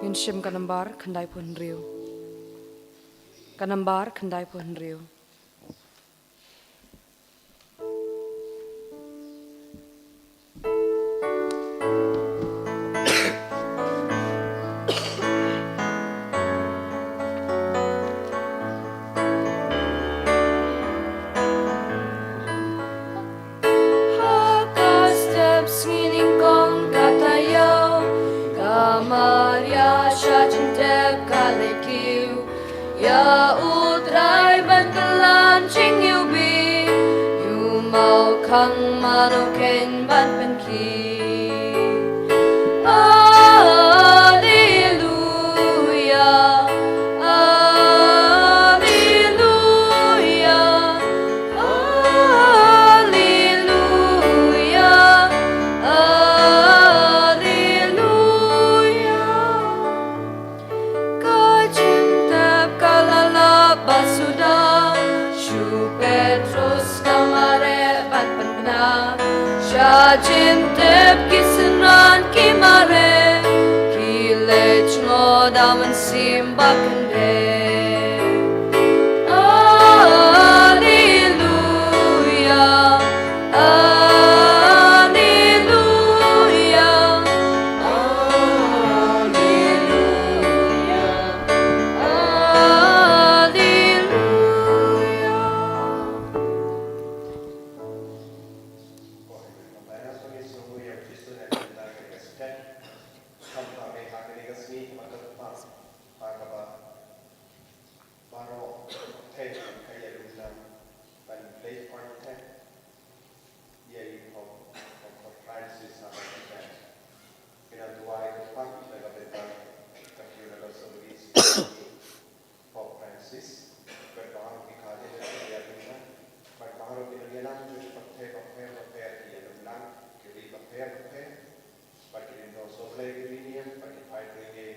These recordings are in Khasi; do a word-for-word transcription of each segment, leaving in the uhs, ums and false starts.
Ngin shim ka nambar khyndaiphew hynriew. Ka nambar khyndaiphew hynriew. Ha ka step sngi nyngkong ka taïew, ka Maria sha jingtep ka la kiew ïa U Trai ban kylla jingïewbih. Ïoh mawkhang mano khein ban pynkhih. Alleluia, alleluia, alleluia, alleluia. Ka jingtep ka la lap ba suda, shu Petros ka mareh ban pynbna. Sha jingtep ki synran ki mareh, ki leit jngoh da u mynsiem ba kyndit. Alleluia, alleluia, alleluia, alleluia. Baroh pyrthei ka ïalum lang ban leit wan teh ïa i Pope, Pope Francis ha ka jingteh. Ki nang duwai kyrpang ïa ka bynta ka kiew na ka Sovereign Pope Francis, bad baroh ki cardinal ki ïalum lang, bad baroh ki nongïalam jong ki pyrthei bapher bapher ki ïalum lang, ki ri bapher bapher, bad ki lyngdoh sohblei ki ri niam, bad ki paid riewniam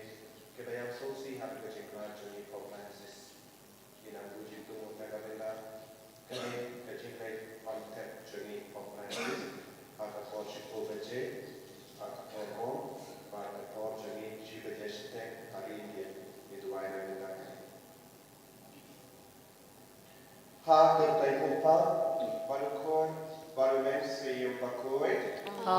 kiba ïam sngewsih ha ka jingkha jong i Pope Francis. Ngi nang buh jingthoh na ka bynta kane ka jingleit wan teh jong i Pope Francis ha ka por shiphew baje ha ka por Rome, bad ka por jong ngi shi baje shiteng ha ri India. Ngi duwai na ka bynta kane. Ha ka kyrteng u Kpa bad u Khun bad u Mynsiem Bakhuid.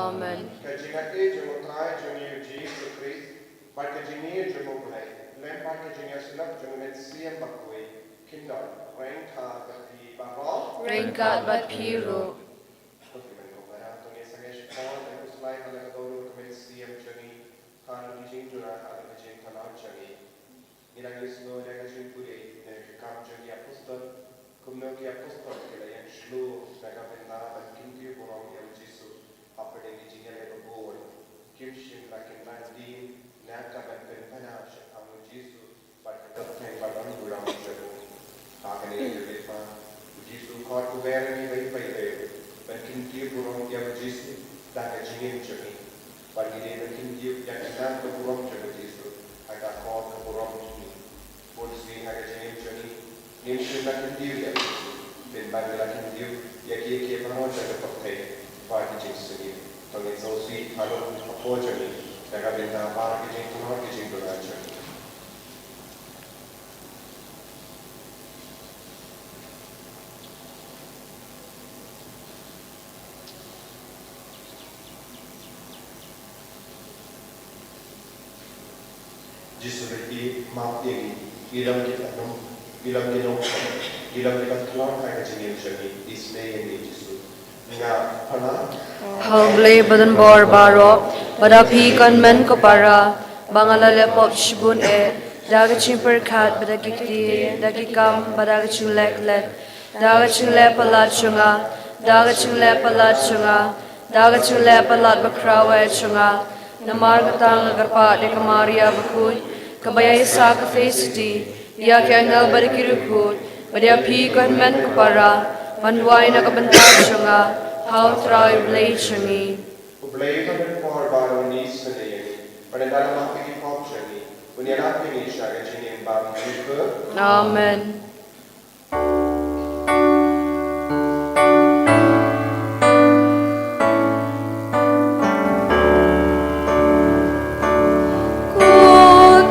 Amen. Ka jingïeit jong U Trai jong ngi U Jisu Khrist bad ka jingïeit jong U Blei, lem bad ka jingïasyllok jong U Mynsiem Bakhuid, kin don ryngkat bad phi baroh. Ryngkat bad phi ruh. Ko Trai, to ngin sangeh shipor, to ngin khuslai ha ka dohnud ka mynsiem jong ngi, ha ka jingjynjar, ha ka jingthaw jong ngi. Ngi dang ïohsngew ïa ka jingpule na ki Kam jong ki Apostol, kumno ki Apostol ki la ïeng shlur na ka bynta ban kyntiew burom ïa U Jisu hapdeng ki jingïaleh babun. Kim shym la kyndit na ka ban pynpaw shaphang U Jisu bad ka kyrteng ba don burom jong u. Ha kane ka jingpynpaw, U Jisu u khot u wer ïa ngi ba ngin peit ïa u, ban kyntiew burom ïa U Jisu da ka jingim jong ngi. Bad ngi dei ban kyntiew ïa ka kyrdan ka burom jong U Jisu ha ka khot ka burom jong ngi. Bun sien ha ka jingim jong ngi ngim shym la kyntiew ïa U Jisu, pynban ngi la kyntiew ïa kiei kiei baroh jong ka pyrthei bad ki jingsngewsih. To ngin sngewsih halor ka por jong ngi da ka bynta baroh ki jingpynlong ki jingduna jong ngi. Jisu Khrist, map ïa ngi, ngi long ki nong, ngi long ki nongshong, ngi long ki ban khlaiñ ha ka jingim jong ngi, isynei ïa ngi Jisu. Nga pynlong ha U Blei ba donbor baroh, ba da phi kan mih ko para, ba nga la leh pop shibun eh, da ka jingpyrkhat bad da ki ktien, da ki kam bad da ka jingleh klet, da ka jingleh palat jong nga, da ka jingleh palat jong nga, da ka jingleh palat bakhraw eh jong nga. Namar kata nga kyrpad ïa ka Maria bakhuid, kaba ïaisah ka Trinity, ïa ki angel bad ki riewkhuid, bad ïa phi ko hynmen ko para, ban duwai na ka bynta jong nga ha U Trai U Blei jong ngi. U Blei uba donbor baroh un isynei ïa ngi, bad ynda la map ïa ki pop jong ngi, un ïalap ïa ngi sha ka jingim bymjukut. Amen. Ko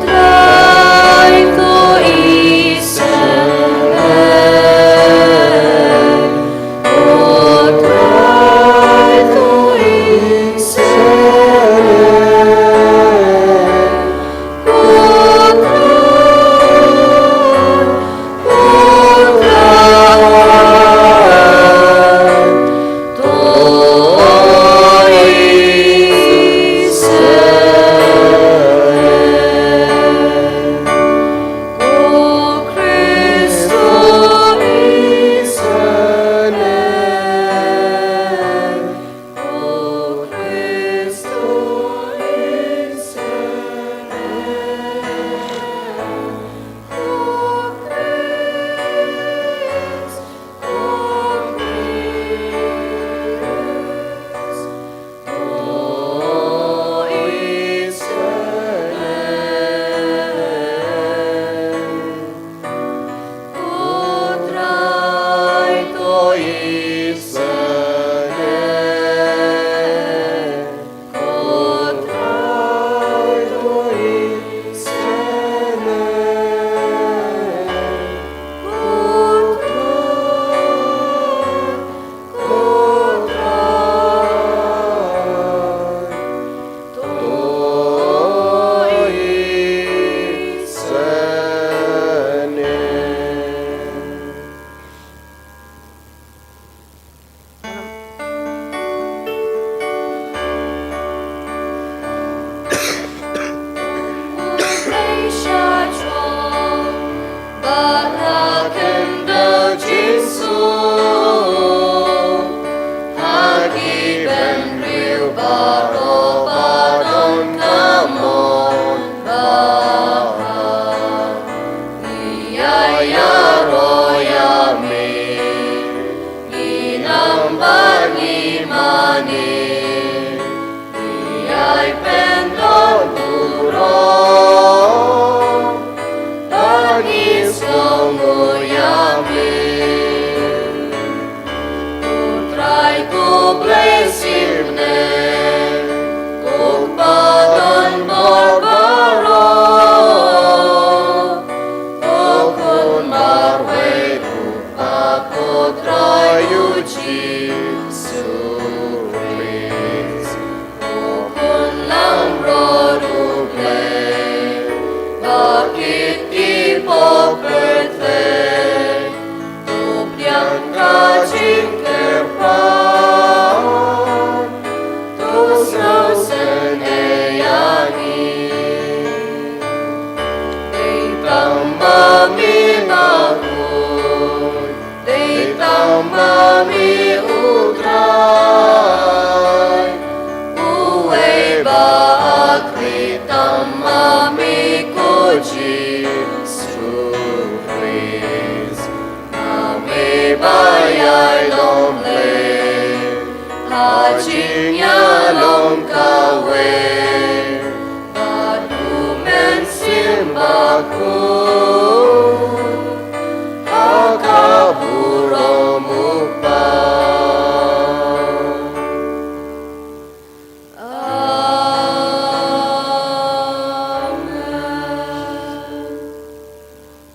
Ma me ko Jisu Khrist, ma me ba ïai long leh ha jingïalong kawei bad U Mynsiem Bakhuid ha ka burom U Kpa. Amen.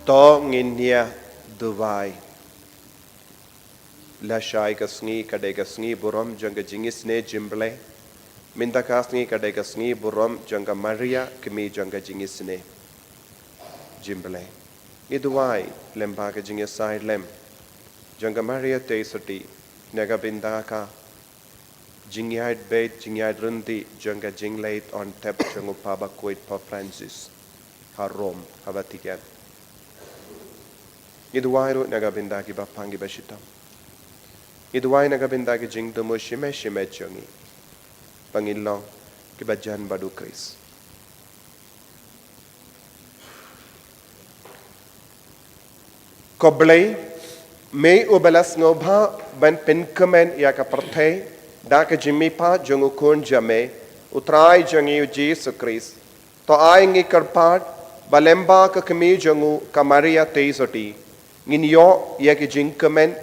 To ngin ïa duwai. Lashai ka sngi ka dei ka sngi burom jong ka jingisynei jong U Blei. Mynta ka sngi ka dei ka sngi burom jong ka Maria, kmie jong ka jingisynei jong U Blei. Ngi duwai lyngba ka jingïasaid lem jong ka Maria Theisotti na ka bynta ka jingïaid beit, jingïaid rynti jong ka jingleit on tep jong U Kpa Bakhuid Pope Francis ha Rome, ha Vatican. Ngi duwai ruh na ka bynta kiba pang kiba shitom. Ngi duwai na ka bynta ki jingthmu shimet shimet jong ngi, ba ngin long kiba jan bad U Khrist. Ko Blei, me uba la sngewbha ban pynkmen ïa ka pyrthei da ka jingmihpat jong U Khun jong me, U Trai jong ngi U Jisu Khrist, to ai ngi kyrpad ba lyngba ka kmie jong u ka Maria Theisotti, ngin ïoh ïa ka jingkmen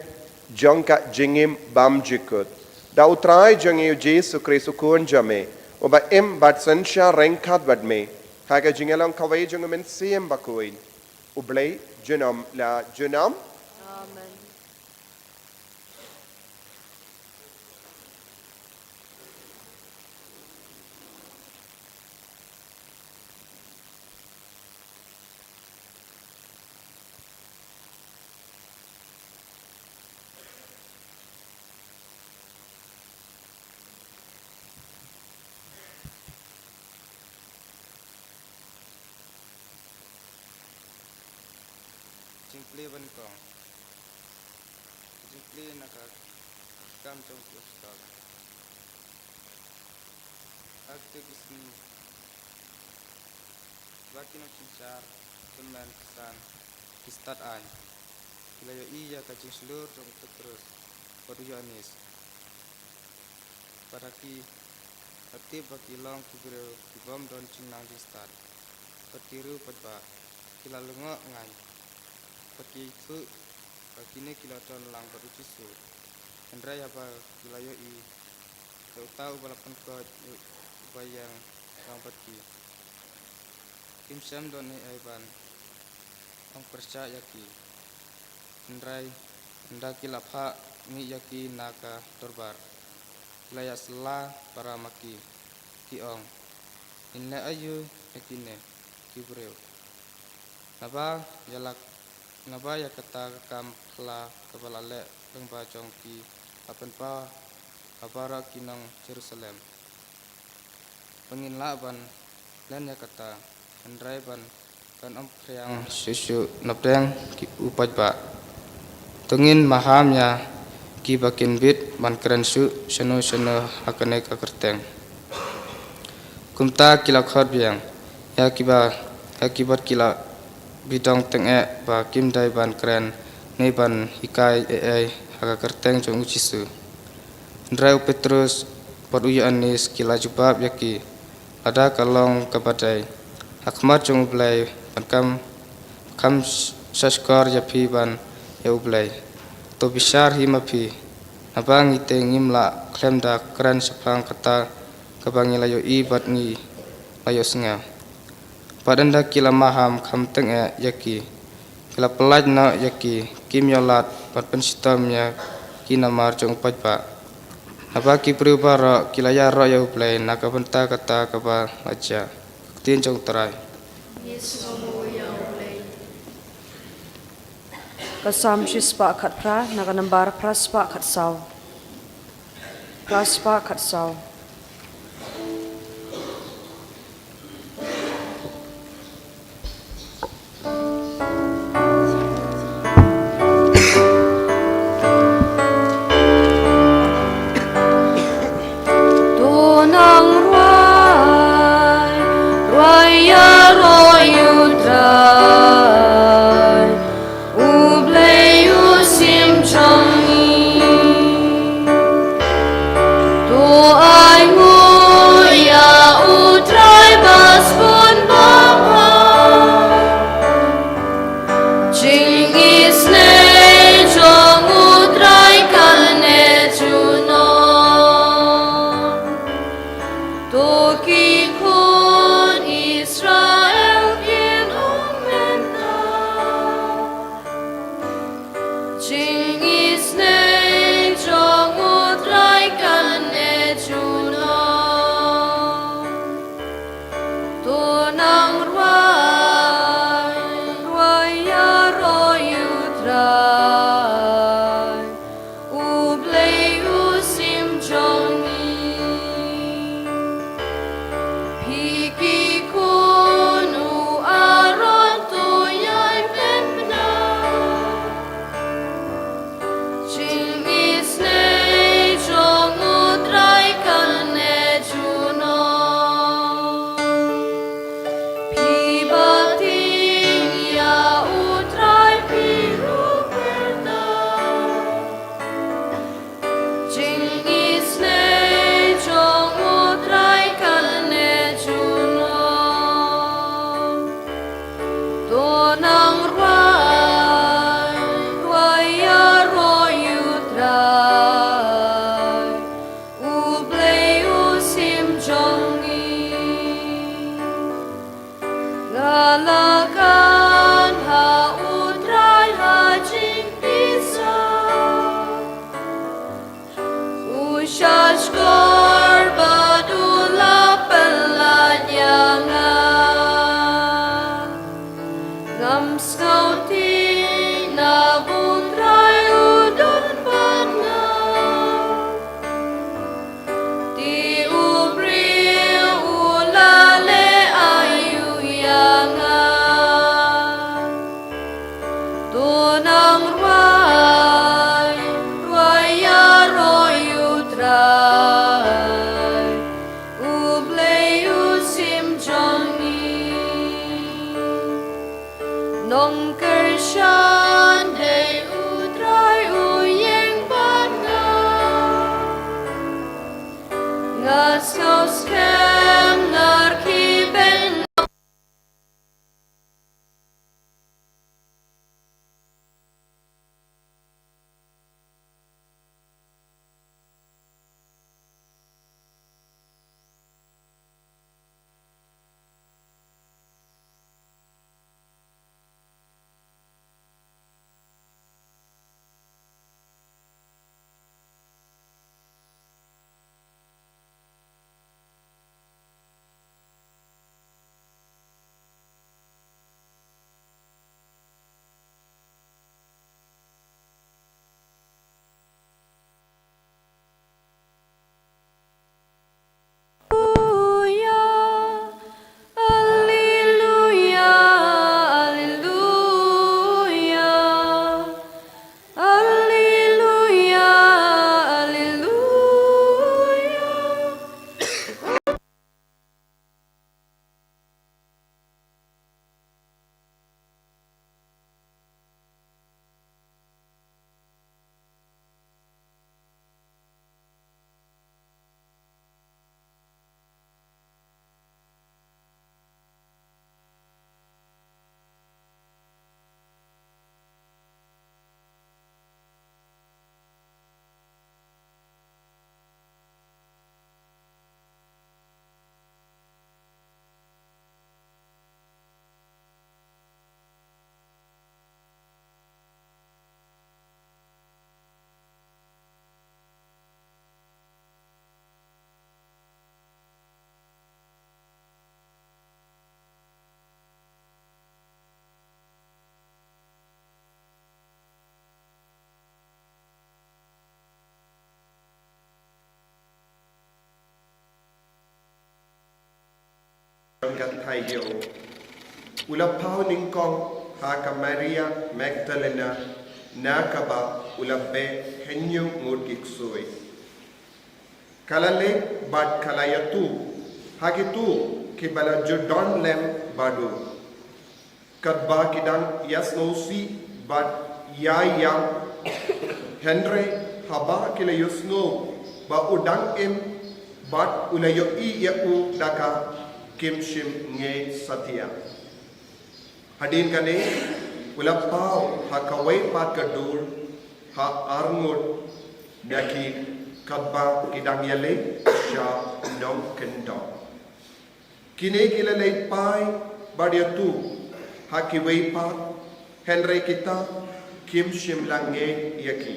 jong ka jingim bymjukut da U Trai jong ngi U Jisu Khrist U Khun jong me, uba im bad synshar ryngkat bad me ha ka jingïalong kawei jong U Mynsiem Bakhuid, U Blei junom la junom. Amen. Jingplie ba nyngkong. Jingplie na ka kam jong ki apostol. Ha kito ki sngi ba ki nongsynshar tymmen ki san ki stad aiñ ki la ïohi ïa ka jingshlur jong u Petros bad u Ïoannis. Bad ha ki la tip ba ki long ki briew ki bym don jingnang jingstad bad ki riew paidbah, ki la lyngngoh ngaiñ bad ki ïathuh ba kine ki la don lang bad U Jisu. Hynrei haba ki la ïohi ïa uta uba la pynkoit, uba ïeng lang bad ki, kim shym don ei ei ban ong pyrshah ïa ki. Hynrei ynda ki la phah mih ïa ki na ka dorbar, ki la ïasylla para ma ki, ki ong, ngin leh aïu ïa kine ki briew? Naba ïa la, naba ïa kata ka kam phylla kaba la leh lyngba jong ki la pynpaw ha baroh ki nong Jerusalem. Ba ngin lah ban len ïa kata, hynrei ban kan ym phriang shuh shuh napdeng ki u paidbah. To ngin maham ïa ki ba kin bit ban kren shuh shano shano ha kane ka kyrteng. Kumta ki la khot biang ïa ki ba, ïa ki bad ki la bidong tyngeh ba kim dei ban kren ne ban hikai ei ei ha ka kyrteng jong U Jisu. Hynrei u Petrus bad u Ïoannis ki la jubab ïa ki, lada ka long kaba dei ha khmat jong U Blei, ban kam, kam shahshkor ïa phi ban ïa U Blei. To bishar hi ma phi, naba ngi te ngim lah khlem da kren shaphang kata kaba ngi la ïohi bad ngi la ïohsngew. Bad ynda ki la maham kham tyngeh ïa ki, ki la pyllait noh ïa ki, kim ïoh lad ban pynshitom ïa ki namar jong u paidbah. Naba ki briew baroh ki la ïaroh ïa U Blei na ka bynta kata kaba la jia. Ka ktien jong U Trai. Ka Salm shispah khatphra, na ka nambar phra spah khatsaw. Phra spah khatsaw. To nang rwai, rwai Khun Israel kin ong mynta, jingisynei jong U Trai kane junom. To nang rwai, rwai ïaroh ïa U Trai, U Blei U Syiem jong ngi. Phi ki khun u Aaron, to ïai pynbna jingisynei jong U Trai kane junom. Phi btieng ïa U Trai, phi ruh pyrta, jingisynei jong U Trai kane junom. To nang rwai, rwai ïaroh ïa U Trai, U Blei U Syiem jong ngi. Nga la khan ha U Trai ha jingpisa, u shahshkor bad u la pynlait ïa nga. Ngam sngewthuh na ba U Trai u don bad nga. Te u briew u la leh aïu ïa nga? To nang rwai, rwai ïaroh ïa U Trai, U Blei U Syiem jong ngi. Nongkyrshan dei U Trai, u ïeng bad nga. Nga sngewskhem, nga rkhie beiñ. Alleluia, alleluia, alleluia, alleluia. Ka thaiñ ïa u. U la phaw nyngkong ha ka Maria Magdalena, na kaba u la beh hynñiew ngut ki ksuid. Ka la leit bad ka la ïathuh ha kito kiba la ju don lem bad u, katba ki dang ïasngewsih bad ïaïam. Hynrei haba ki la ïohsngew ba u dang im bad u la ïohi ïa u da ka, kim shym ngeit satia. Hadien kane, u la phaw ha kawei pat ka dur ha arngut na ki, katba ki dang ïaleit sha nongkyndong. Kine ki la leit phai bad ïathuh ha kiwei pat, hynrei kita kim shym la ngeit ïa ki.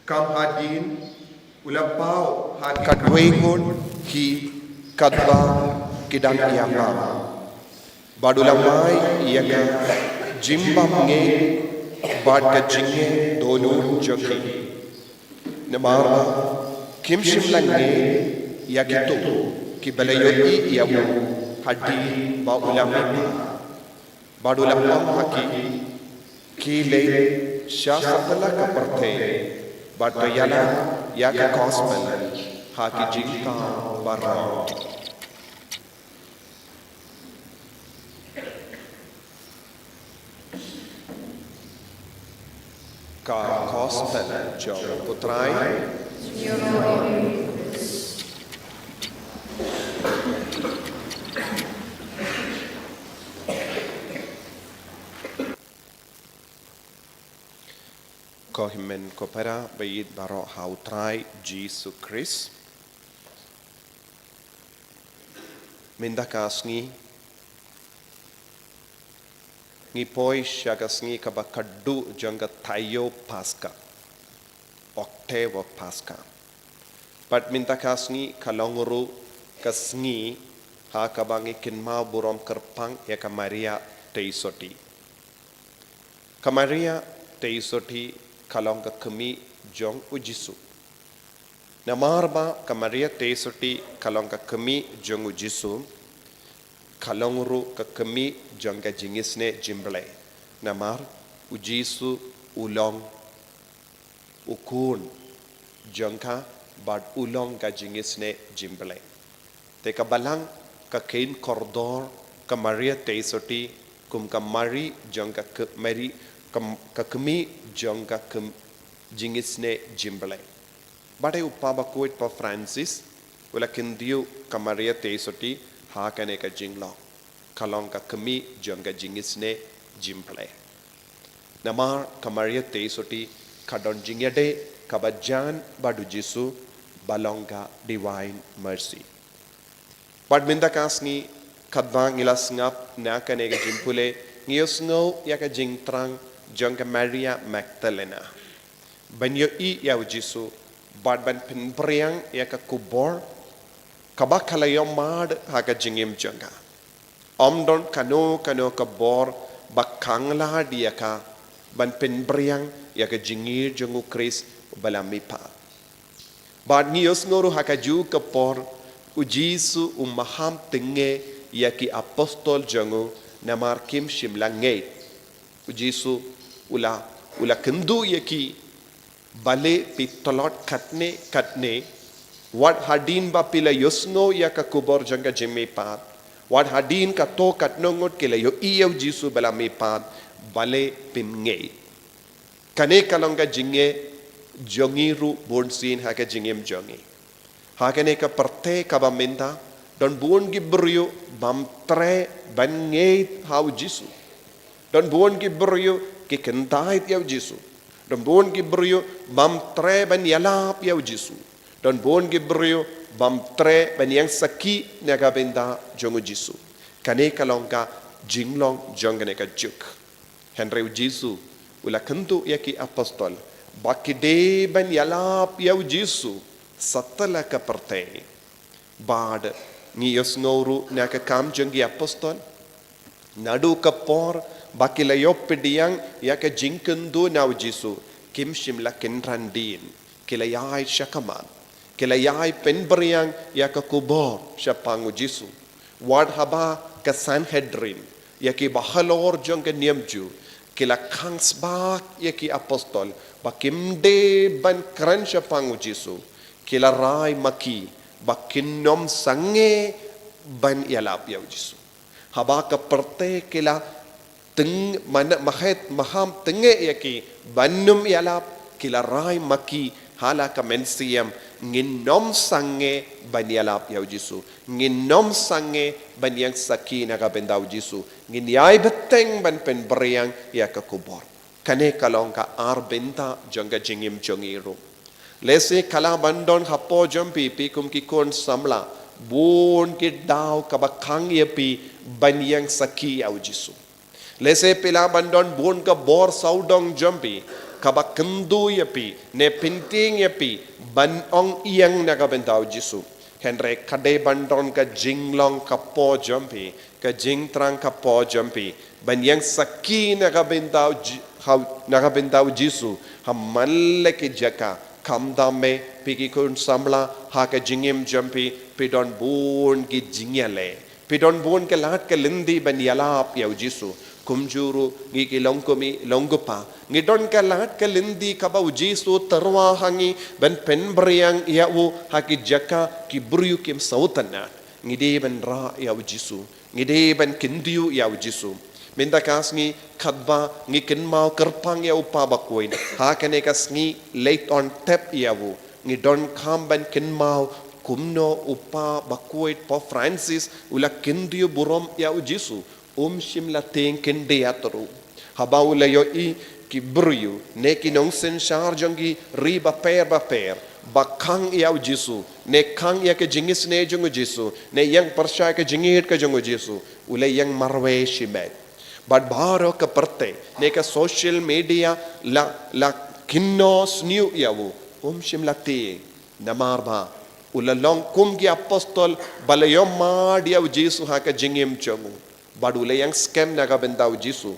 Kham hadien u la paw ha ki khatwei ngut ki katba ki dang ïa paw, bad u la mai ïa ka jingbymngeit bad ka jingngeit dohnud jong ki. Namar ba kim shym la ngeit ïa kito kiba la ïohi ïa u hadien ba u la mihpat. Bad u la ong ha ki, ki leit sha satlak ka pyrthei bad to ïalam ïa ka gospel ha ki jingthaw baroh. Ka gospel jong u Trai. Ko hynmen ko para ba ïeit baroh ha u Trai Jisu Khrist. Mynta ka sngi ngi poi sha ka sngi kaba khatduh jong ka taïew Paska, Octave of Paska. Bad mynta ka sngi ka long ruh ka sngi ha kaba ngi kynmaw burom kyrpang ïa ka Maria Theisotti. Ka Maria Theisotti ka long ka kmie jong u Jisu. Namar ba ka Maria Theisotti ka long ka kmie jong u Jisu, ka long ruh ka kmie jong ka jingisynei jingblei. Namar u Jisu u long u khun jong ka bad u long ka jingisynei jingblei. Te ka Balang ka kheiñ kordor ka Maria Theisotti kum ka Mari jong ka k-, Mari ka, ka kmie jong ka km-, jingisynei jingblei. Bad u Papa Bakhuid Pope Francis u la kyntiew ka Maria Theisotti ha kane ka jinglong, ka long ka kmie jong ka jingisynei jingblei. Namar ka Maria Theisotti ka don jingïadei kaba jan bad u Jisu ba long ka Divine Mercy. Bad mynta ka sngi katba ngi la sngap na kane ka jingpule, ngi ïohsngew ïa ka jingthrang jong ka Maria Magdalena ban ïohi ïa u Jisu bad ban pynphriang ïa ka khubor kaba ka la ïohmad ha ka jingim jong ka. Ym don kano kano ka bor ba khanglad ïa ka ban pynphriang ïa ka jingïeit jong u Khrist uba la mihpat. Bad ngi ïohsngew ruh ha kajuh ka por u Jisu u maham tyngnge ïa ki apostol jong u namar kim shym la ngeit. U Jisu u la, u la kynduh ïa ki, balei phi tlot katne katne, wat hadien ba phi la ïohsngew ïa ka khubor jong ka jingmihpat, wat hadien kato katno ngut ki la ïohi ïa u Jisu ba la mihpat, balei phim ngeit. Kane ka long ka jingeh jong ngi ruh bunsien ha ka jingim jong ngi. Ha kane ka pyrthei kaba mynta, don bun ki briew bym treh ban ngeit ha u Jisu. Don bun ki briew ki kyntait ïa u Jisu. Don bun ki briew bym treh ban ïalap ïa u Jisu. Don bun ki briew bym treh ban ïeng sakhi na ka bynta jong u Jisu. Kane ka long ka jinglong jong kane ka juk. Hynrei u Jisu u la kynduh ïa ki apostol ba ki dei ban ïalap ïa u Jisu satlak ka pyrthei. Bad ngi ïohsngew ruh na ka kam jong ki apostol, naduh ka por ba ki la ïoh pdiang ïa ka jingkynduh na u Jisu, kim shym la kynran dien. Ki la ïai shakhmat, ki la ïai pynphriang ïa ka khubor shaphang u Jisu. Wat haba ka Sanhedrin, ïa ki bahalor jong ka niam Jiw, ki la khang sbak ïa ki apostol ba kim dei ban kren shaphang u Jisu, ki la rai ma ki ba kin ym sangeh ban ïalap ïa u Jisu. Haba ka pyrthei ki la teng, mana, mahet, maham tyngnge ïa ki ban ym ïalap, ki la rai ma ki ha la ka mynsiem, ngin ym sangeh ban ïalap ïa u Jisu, ngin ym sangeh ban ïeng sakhi na ka bynta u Jisu, ngin ïai bteng ban pynphriang ïa ka khubor. Kane ka long ka ar bynta jong ka jingim jong ngi ruh. Lehse ka lah ban don hapoh jong phi, phi kum ki khun samla, Bun ki daw kaba khang ïa phi ban ïeng sakhi ïa u Jisu. Lehse phi lah ban don bun ka bor sawdong jong phi kaba kyntu ïa phi ne pyntieng ïa phi ban ong ïeng na ka bynta u Jisu. Hynrei ka dei ban don ka jinglong ka por jong phi, ka jingthrang ka por jong phi ban ïeng sakhi na ka bynta u Ji- ha- na ka bynta u Jisu ha man la ki jaka. Khamtam me, phi ki khun samla, ha ka jingim jong phi phi don bun ki jingïaleh. Phi don bun ka lad ka lynti ban ïalap ïa u Jisu. Kumjuh ruh ngi ki longkmie longkpa, ngi don ka lad ka lynti kaba u Jisu tyrwa ha ngi ban pynphriang ïa u ha ki jaka ki briew kim sngewtynnat. Ngi dei ban rah ïa u Jisu, ngi dei ban kyntiew ïa u Jisu. Mynta ka sngi katba ngi kynmaw kyrpang ïa u Kpa Bakhuid ha kane ka sngi, leit on tep ïa u. Ngi donkam ban kynmaw kumno u Kpa Bakhuid Pope Francis u la kyntiew burom ïa u Jisu. Um shym la tieng khyndiat ruh. Haba u la ïohi ki briew ne ki nongsynshar jong ki ri bapher bapher ba khang ïa u Jisu, ne khang ïa ka jingisynei jong u Jisu, ne ïeng pyrshah ka jingïeit ka jong u Jisu, u la ïeng marwei shimet. Bad baroh ka pyrthei ne ka social media la la kynnoh sniew ïa u. Um shym la tieng. Namar ba u la long kum ki apostol ba la ïohmad ïa u Jisu ha ka jingim jong u. Bad u la ïeng skhem na ka bynta u Jisu.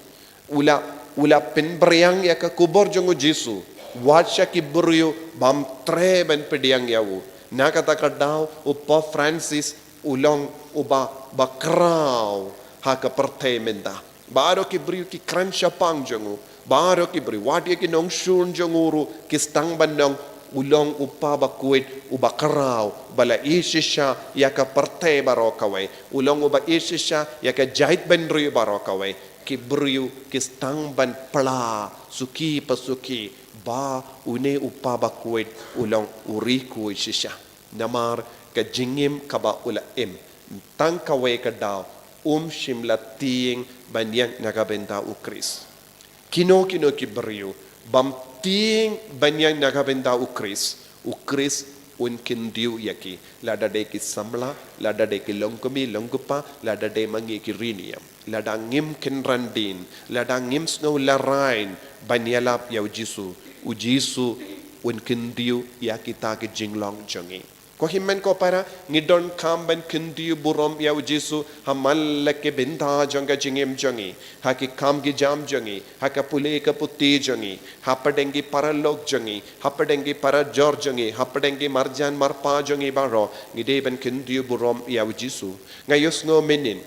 U la u la pynphriang ïa ka khubor jong u Jisu wat sha ki briew bym treh ban pdiang ïa u. Na kata ka daw u Pope Francis u long uba ba khraw ha ka pyrthei mynta. Baroh ki briew ki kren shaphang jong u. Baroh ki briew, wat ïa ki nongshun jong u ruh ki sdang ban ong, u long u Kpa Bakhuid uba khraw, ba la ïeit shisha ïa ka pyrthei baroh kawei. U long uba ïeit shisha ïa ka jaitbynriew baroh kawei. Ki briew ki sdang ban phla suki pa suki ba une u Kpa Bakhuid u long u riewkhuid shisha. Namar ka jingim kaba u la im, tang kawei ka daw, um shym la tieng ban ïeng na ka bynta u Khrist. Kino kino ki briew bym tieng ban ïeng na ka bynta u Khrist, u Khrist un kyntiew ïa ki. Lada dei ki samla, lada dei ki longkmie longkpa, lada dei ma ngi ki riewniam, lada ngim kynran dien, lada ngim sngew lehrain ban ïalap ïa u Jisu, u Jisu un kyntiew ïa kita ki jinglong jong ngi. Ko hynmen ko para, ngi donkam ban kyntiew burom ïa u Jisu ha man la ki bynta jong ka jingim jong ngi, ha ki kam ki jam jong ngi, ha ka pule ka puthi jong ngi, hapdeng ki paralok jong ngi, hapdeng ki parajor jong ngi, hapdeng ki marjan marpa jong ngi baroh, ngi dei ban kyntiew burom ïa u Jisu. Nga ïohsngew mynnin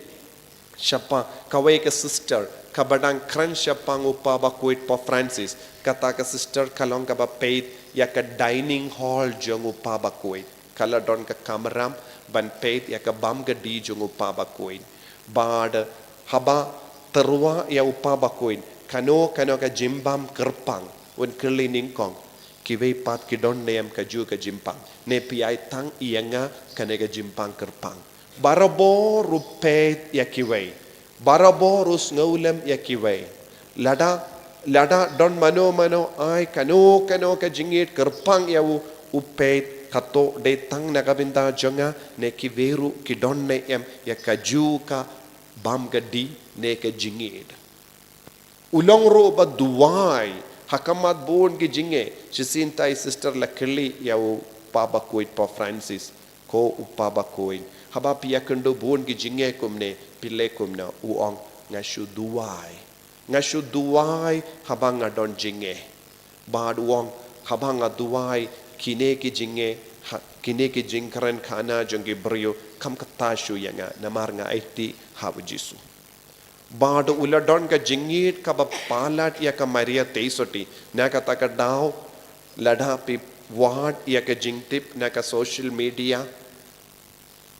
shaphang kawei ka sister kaba dang kren shaphang u Kpa Bakhuid Pope Francis. Kata ka sister ka long kaba peit ïa ka dining hall jong u Kpa Bakhuid. Ka la don ka kamram ban peit ïa ka bam ka dih jong u Kpa Bakhuid. Bad haba tyrwa ïa u Kpa Bakhuid, kano kano ka jingbam kyrpang, un kylli nyngkong, kiwei pat ki don ne em kajuh ka jingpang? Ne phi ai tang ïa nga kane ka jingpang kyrpang? Barabor u peit ïa kiwei. Barabor u sngewlem ïa kiwei. Lada, lada don mano mano ai kano kano ka jingïeit kyrpang ïa u, u peit, kato dei tang na ka bynta jong nga ne kiwei ruh ki don ne em ïa kajuh ka bam ka dih ne ka jingïeit. U long ruh ba duwai ha khmat bun ki jingeh. Shisien tai sister la kylli ïa u Kpa Bakhuid Pope Francis, ko u Kpa Bakhuid, haba phi ïakynduh bun ki jingeh kumne, phi leh kumno? U ong, nga shu duwai. Nga shu duwai haba nga don jingeh. Bad u ong, haba nga duwai, kine ki jingeh, ha, kine ki jingkren khana jong ki briew kam kata shuh ïa nga, namar nga aiti ha u Jisu. Bad u la don ka jingïeit kaba palat ïa ka Maria Theisotti. Na kata ka daw, lada phi wad ïa ka jingtip na ka social media,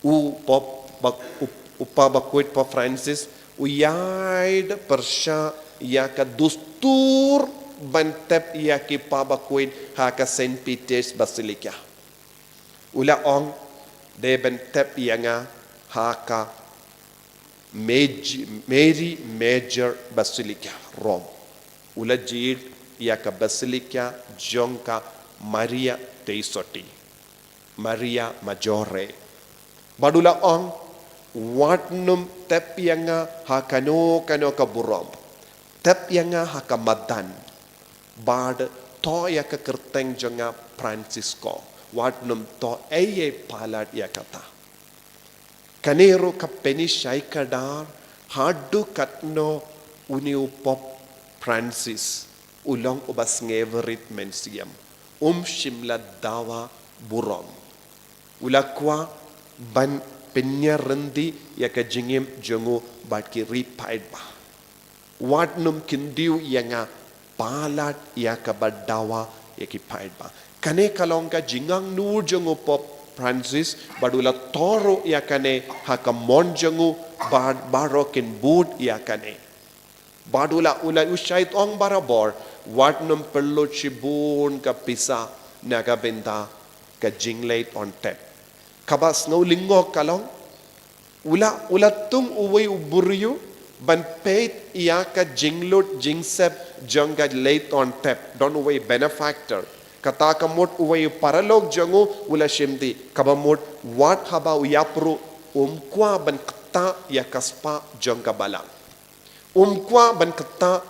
u Pope Bak-, u, u Kpa Bakhuid Pope Francis u ïaid pyrshah ïa ka dustur ban tep ïa ki Kpa Bakhuid ha ka Saint Peter's Basilica. U la ong, dei ban tep ïa nga ha ka Maj-, Mary Major Basilica, Rome. U la jied ïa ka Basilica jong ka Maria Theisotti, Maria Maggiore. Bad u la ong, wat nym tep ïa nga ha kano kano ka burom. Tep ïa nga ha ka madan. Bad toh ïa ka kyrteng jong nga Francisco. Wat nym toh ei ei palat ïa kata. Kane ruh ka pynshai kdar haduh katno une u Pope Francis u long uba sngewrit mynsiem. Um shym la dawa burom. U la kwah ban pynïaryndi ïa ka jingim jong u bad ki ri paidbah. Wat nym kyndiew ïa nga palat ïa kaba dawa ïa ki paidbah. Kane ka long ka jingangnud jong u Pope Francis bad u la tohroh ïa kane ha ka mon jong u bad baroh kin bud ïa kane. Bad u la, u la u shait ong barabor, wat nym pynlut shibun ka pisa na ka bynta ka jingleit on tep. Kaba sngewlyngngoh ka long, u la, u la tung uwei u briew ban peit ïa ka jinglut jingsep jong ka leit on tep, don uwei benefactor. Kata ka mut uwei u paralok jong u u la shim di, kaba mut wat haba u ïap ruh um kwah ban ktah ïa ka spah jong ka balang. Um kwah ban ktah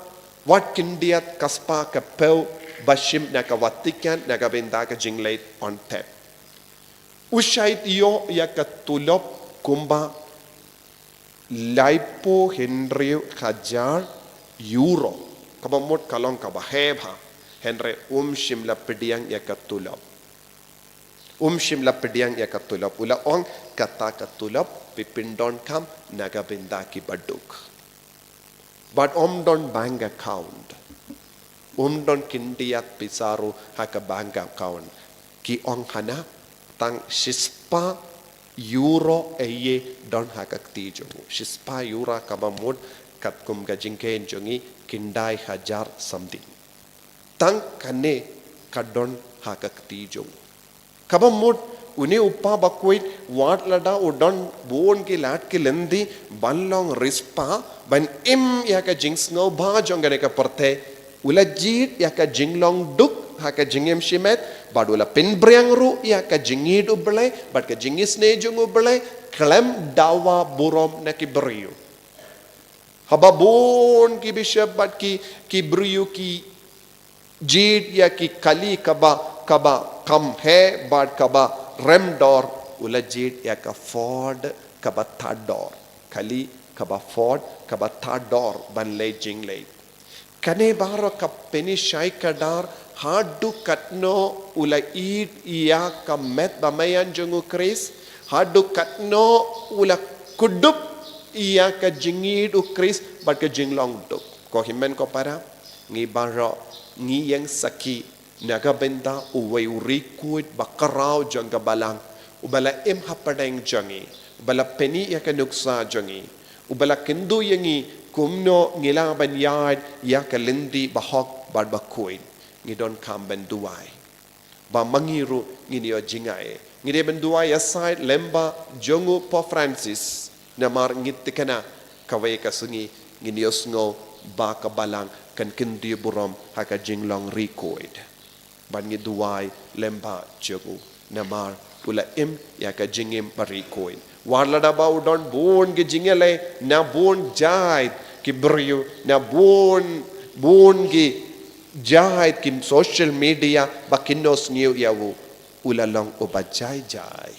wat khyndiat ka spah ka phew ba shim na ka Vatican na ka bynta ka jingleit on tep. U shait ïoh ïa ka tulop kumba laiphew hynriew hajar euro. Kaba mut ka long kaba heh bha. Hynrei um shym la pdiang ïa ka tulop. Um shym la pdiang ïa ka tulop. U la ong kata ka tulop phi pyndonkam na ka bynta kiba duk. Bad um don bank account. Um don khyndiat pisa ruh ha ka bank account. Ki ong hana tang shispah euro ei ei don ha ka kti jong u. Shispah euro kaba mut katkum ka jingkheiñ jong ngi khyndai hajar something. Tang kane ka don ha ka kti jong u. Kaba mut une u kpa bakhuid wat lada u don bun ki lad ki lynti ban long riewspah ban im ïa ka jingsngewbha jong kane ka pyrthei. U la jied ïa ka jinglong duk ha ka jingim shimet bad u la pynphriang ruh ïa ka jingïeit U Blei bad ka jingisynei jong U Blei khlem dawa burom na ki briew. Haba bun ki bishop bad ki, ki briew ki jied ïa ki kali kaba, kaba kham heh bad kaba rem dor, u la jied ïa ka Ford kaba tad dor. Kali kaba Ford kaba tad dor ban leit jingleit. Kane baroh ka pynshai kdar haduh katno u la ïeit ïa ka met ba maïan jong U Khrist, haduh katno u la kdup ïa ka jingïeit U Khrist bad ka jinglong duk. Ko hynmen ko para, ngi baroh ngi ïeng sakhi na ka bynta uwei u riewkhuid ba khraw jong ka balang, uba la im hapdeng jong ngi, uba la pyni ïa ka nuksa jong ngi, uba la kyntu ïa ngi kumno ngi lah ban ïaid ïa ka lynti bahok bad bakhuid. Ngi donkam ban duwai. Ba ma ngi ruh ngin ïoh jngai. Ngi dei ban duwai ïasaid lyngba jong u Pope Francis. Namar ngi thikna kawei ka sngi ngin ïohsngew ba ka balang kan kyntiew burom ha ka jinglong riewkhuid. Ban ngi duwai lyngba jong u. Namar u la im ïa ka jingim ba riewkhuid. Wat lada ba u don bun ki jingïaleh na bun jait ki briew, na bun, bun ki jait ki social media ba kin ïohsngew ïa u. U la long uba jai jai.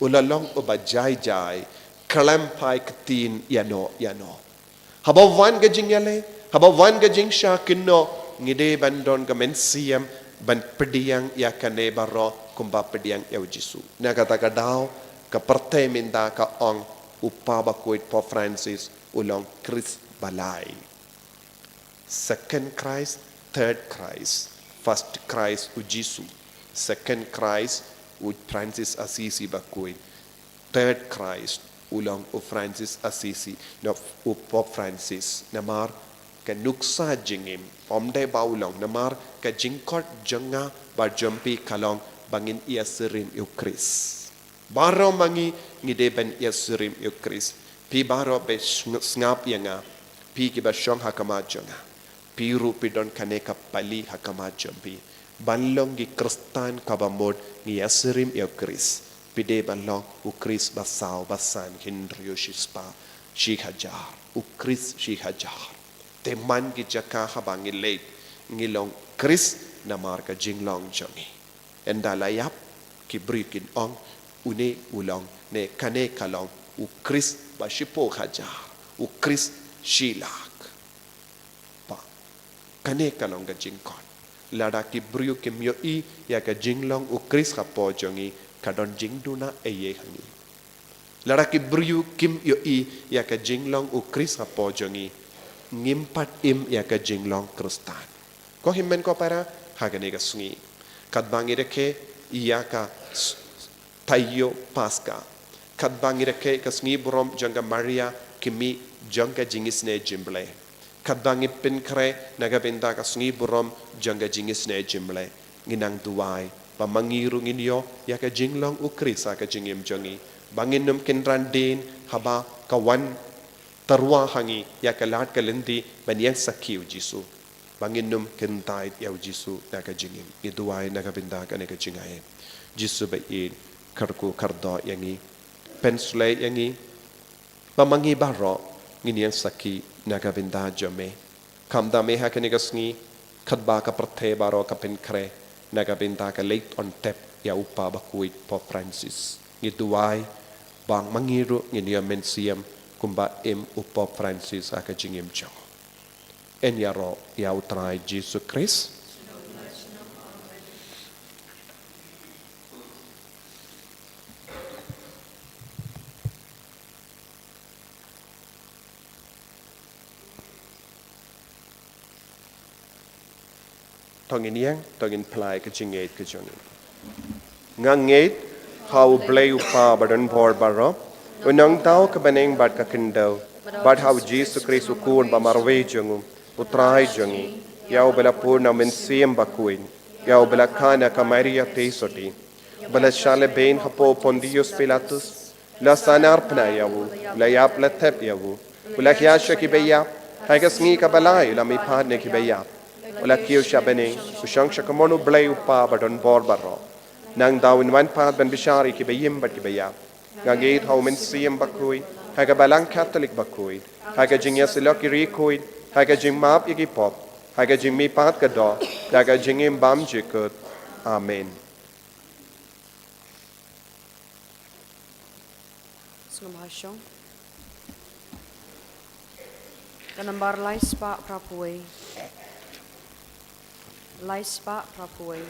U la long uba jai jai. Khlem phai ktien ïano ïano. Haba wan ka jingïaleh, haba wan ka jingshah kynnoh, ngi dei ban don ka mynsiem ban pdiang ïa kane baroh kumba pdiang ïa u Jisu. Na kata ka daw, ka pyrthei mynta ka ong u kpa bakhuid Pope Francis u long Khrist ba lai. Second Christ, third Christ. First Christ u Jisu. Second Christ u Francis Assisi bakhuid. Third Christ u long u Francis Assisi, na u Pope Francis. Namar ka nuksa jingim, ym dei ba u long, namar ka jingkhot jong nga bad jong phi ka long ba ngin ïasyriem ïa u Khrist. Baroh ma ngi ngi dei ban ïasyriem ïa u Khrist. Phi baroh ba sng-, sngap ïa nga, phi kiba shong ha khmat jong nga. Phi ruh phi don kane ka pali ha khmat jong phi. Ban long ki Khristan kaba mut ngi ïasyriem ïa u Khrist. Phi dei ban long u Khrist ba saw, ba san, hynriew, shispah, shi hajar. U Khrist shi hajar. Te man ki jaka haba ngi leit, ngi long Khrist namar ka jinglong jong ngi. Ynda la ïap, ki briew kin ong, une u long, ne kane ka long u Khrist ba shiphew hajar, u Khrist shi lak. Ba kane ka long ka jingkhot. Lada ki briew kim ïohi ïa ka jinglong u Khrist hapoh jong ngi, ka don jingduna eiei ha ngi. Lada ki briew kim ïohi ïa ka jinglong u Khrist hapoh jong ngi, ngim pat im ïa ka jinglong Khristan. Ko hynmen ko para, ha kane ka sngi, katba ngi rakhe ïa ka s-, taïew Paska, katba ngi rakhe ka sngi burom jong ka Maria, kmie jong ka jingisynei jong U Blei, katba ngi pynkhreh na ka bynta ka sngi burom jong ka jingisynei jong U Blei, ngi nang duwai ba ma ngi ruh ngin ïoh ïa ka jinglong u Khrist ha ka jingim jong ngi, ba ngin ym kynran dien haba ka wan tyrwa ha ngi ïa ka lad ka lynti ban ïeng sakhi ïa u Jisu, ba ngin ym kyntait ïa u Jisu na ka jingim. Ngi duwai na ka bynta kane ka jingaiei. Jisu ba ïeit, kyrkhu kyrdoh ïa ngi, pynshlei ïa ngi, ba ma ngi baroh ngin ïeng sakhi na ka bynta jong me. Kham da me ha kane ka sngi, katba ka pyrthei baroh ka pynkhreh na ka bynta ka leit on tep ïa u Kpa Bakhuid Pope Francis, ngi duwai ba ma ngi ruh ngin ïoh mynsiem kumba im u Pope Francis ha ka jingim jong. Yn ïaroh ïa u Trai Jisu Khrist. To ngin ïeng, to ngin pynlait ka jingngeit ka jong ngi. Nga ngeit ha U Blei U Kpa Badonbor Baroh, U Nongthaw ka bneng bad ka khyndew, bad ha U Jisu Khrist U Khun ba marwei jong U, U Trai jong ngi, ïa uba la pun na U Mynsiem Bakhuid, ïa uba la kha na ka Maria Theisotti, ba la shah lehbeiñ hapoh Pontius Pilatus, la sahnarphna ïa U, la ïap la thep ïa U, U la hiar sha kiba ïap, ha ka sngi kaba lai U la mihpat na kiba ïap, U la kiew sha bneng, U shong sha kamon U Blei U Kpa Badonbor Baroh. Nangta Un wan pat ban bishar ïa kiba im bad kiba ïap. Nga ngeit ha U Mynsiem Bakhuid, ha ka Balang Katholik bakhuid, ha ka jingïasyllok ki riewkhuid, ha ka jingmap ïa ki pop, ha ka jingmihpat ka doh, da ka jingim bymjukut. Amen. Sngewbha shong. Ka nambar lai spah phra phew wei. Lai spah phra phew wei.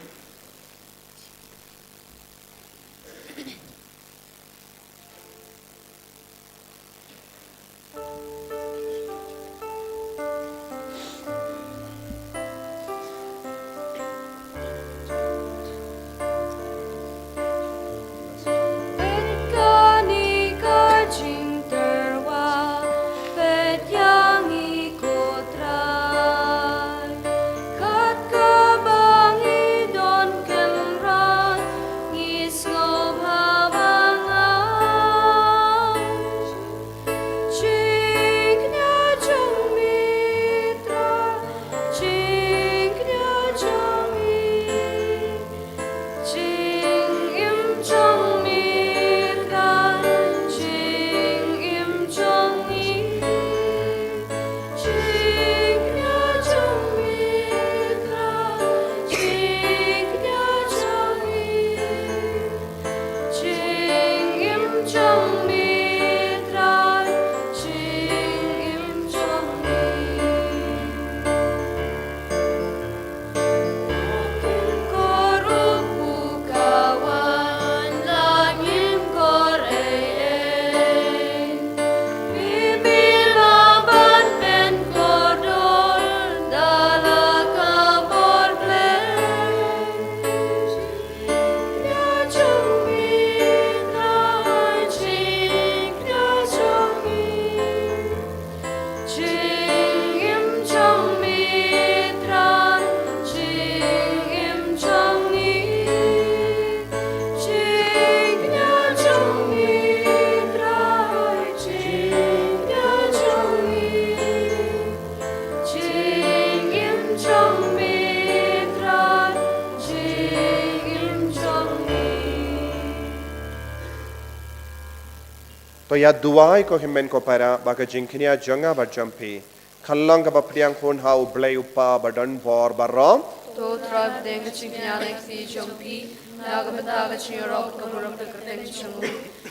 Ïa duwai ko hynmen ko para ba ka jingkñia jong nga bad jong phi kan long kaba pdiang hun ha U Blei U Kpa ba don bor baroh. To Trai, pdiang ka jingkñia na ka kti jong phi na ka bynta ka jingïaroh ka burom ka kyrteng jong u,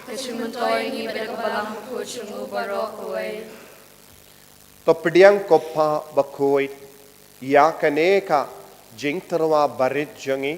ka jingmyntoi ïa ngi bad ka balang bakhuid jong u baroh kawei. To pdiang ko Kpa bakhuid ïa kane ka jingtyrwa barit jong ngi,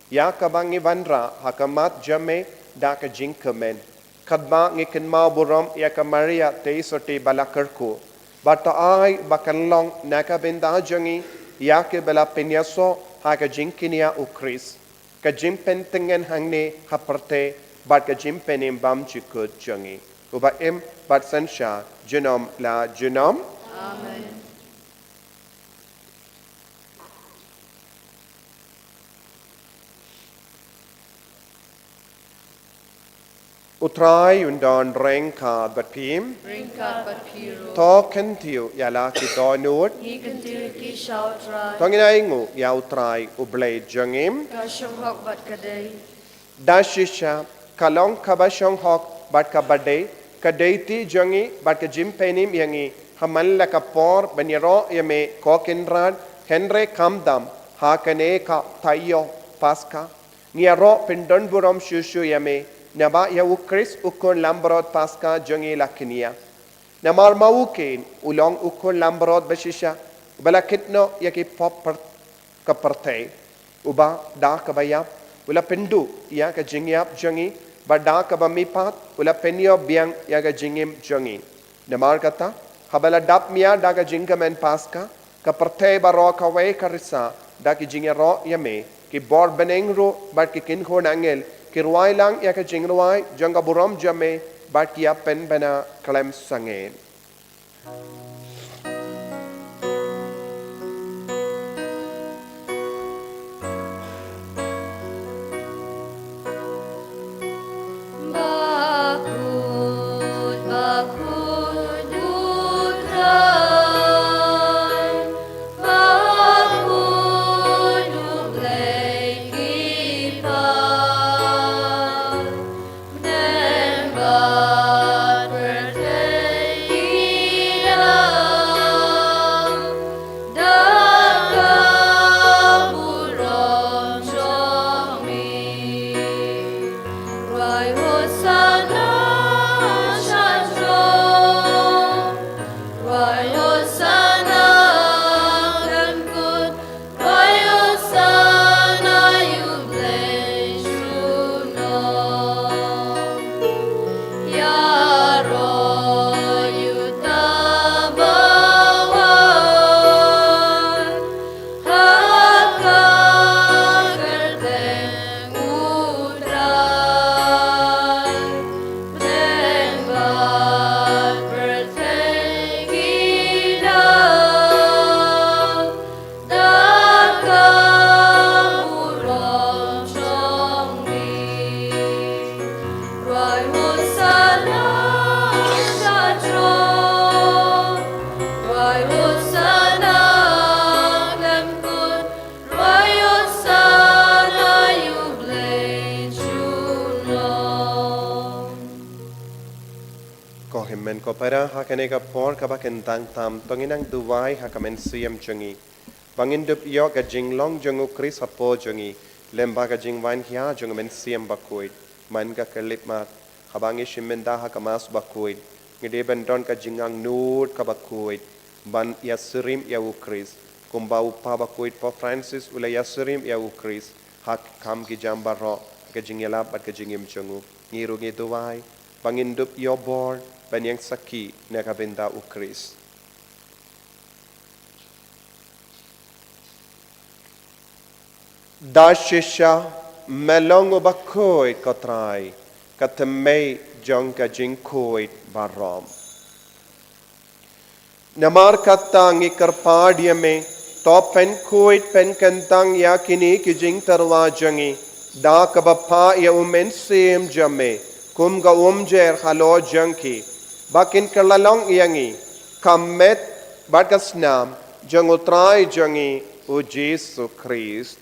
ïa kaba ngi wanrah ha khmat jong me da ka jingkmen. Katba ngi kynmaw burom ïa ka Maria Theisotti ba la kyrkhu, bad to ai ba kan long na ka bynta jong ngi ïa kiba la pynïasoh ha ka jingkñia U Khrist, ka jingpyntngen hangne ha pyrthei bad ka jingpynim bymjukut jong ngi, uba im bad synshar junom la junom. Amen. U Trai un don ryngkat bad phi. Ryngkat bad phi ruh. To kyntiew ïa la ki dohnud. Ngi kyntiew ïa ki sha U Trai. To ngin ainguh ïa U Trai U Blei jong ngi. Ka shong hok bad ka dei. Da shisha ka long kaba shong hok bad kaba dei, ka dei ti jong ngi bad ka jingpynim ïa ngi, ha man la ka por ban ïaroh ïa me ko Kynrad, hynrei khamtam ha kane ka taïew Paska ngi ïaroh pyndon burom shuh shuh ïa me, naba ïa U Khrist u khun langbrot Paska jong ngi la kñia. Namar ma u keiñ u long u khun langbrot ba shisha, uba la kit noh ïa ki pop pyr-, ka pyrthei, uba da kaba ïap u la pynduh ïa ka jingïap jong ngi, bad da kaba mihpat u la pynïoh biang ïa ka jingim jong ngi. Namar kata, haba la dap mia da ka jingkmen Paska, ka pyrthei baroh kawei ka risa da ki jingïaroh ïa me, ki bor bneng ruh bad ki kynhun angel ki rwai lang ïa ka jingrwai jong ka burom jong me, bad ki ïa pynbna khlem sangeh. Ko hynmen ko para, ha kane ka por kaba kyntang tam, to ngin nang duwai ha ka mynsiem jong ngi, ba ngin dup ïoh ka jinglong jong U Khrist hapoh jong ngi, lem bad ka jingwan hia jong U Mynsiem Bakhuid. Man ka khyllipmat, haba ngi shim bynta ha ka Mass bakhuid, ngi dei ban don ka jingangnud kaba khuid ban ïasyriem ïa U Khrist, kumba U Kpa Bakhuid Pope Francis u la ïasyriem ïa U Khrist ha ki kam ki jam baroh, ha ka jingïalap bad ka jingim jong u. Ngi ruh ngi duwai ba ngin dup ïoh bor ban ïeng sakhi na ka bynta U Khrist. Da shisha me long uba khuid, ko Trai, ka thymmei jong ka jingkhuid baroh. Namar kata ngi kyrpad ïa me, to pynkhuid pynkyntang ïa kine ki jingtyrwa jong ngi da kaba phah ïa U Mynsiem jong me kum ka umjer halor jong ki, ba kin kylla long ïa ngi ka met bad ka snam jong U Trai jong ngi U Jisu Khrist.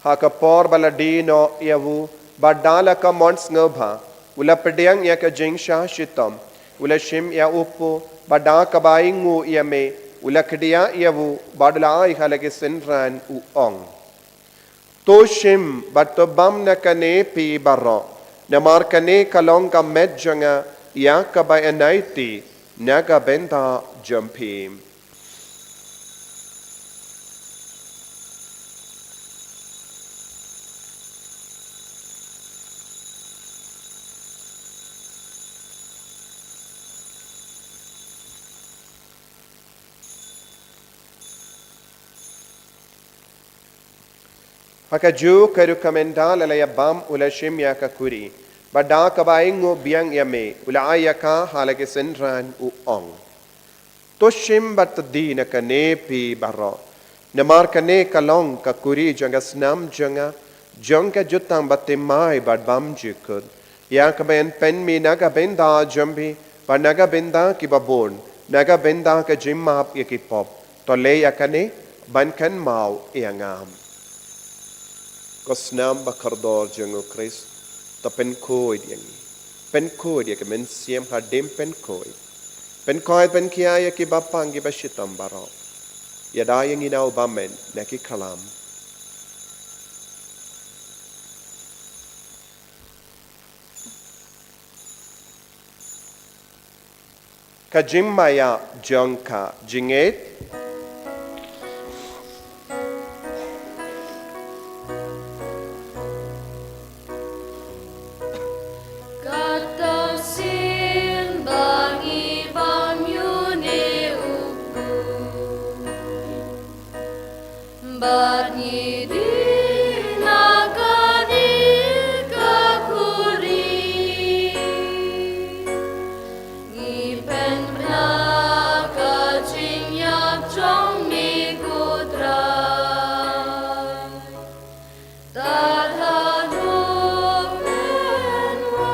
Ha ka por ba la die noh ïa u Bad da la ka mon sngewbha, u la pdiang ïa ka jingshah shitom, u la shim ïa u kpu, bad da kaba ainguh ïa me, u la khdiah ïa u, bad u la ai ha la ki synran u ong: To shim bad to bam na kane phi baroh, namar kane ka long ka met jong nga ïa kaba yn aiti na ka bynta jong phi. Ha kajuh ka rukom ynda la la ïa bam u la shim ïa ka kuri, bad da kaba ainguh biang ïa me u la ai ïa ka ha la ki synran u ong: To shim bad to die na kane phi baroh, namar kane ka long ka kuri jong ka snam jong nga, jong ka jutang bathymmai bad bymjukut, ïa kaba yn pynmih na ka bynta jong phi bad na ka bynta kiba bun, na ka bynta ka jingmap ïa ki pop. To leh ïa kane ban kynmaw ïa nga. Ko snam bakordor jong u Khrist, to pynkhuid ïa ngi. Pynkhuid ïa ka mynsiem hadien pynkhuid. Pynkhuid pynkhia ïa kiba pang kiba shitom baroh. Ïada ïa ngi na u bymman na ki khlam. Ka jingmaïa jong ka jingngeit. Kata sien ba ngi bam ïa une u kpu. Bad ngi die na kane ka kuri. Ngi pynbna ka jingïap jong me ko Trai. Tad haduh mynwan.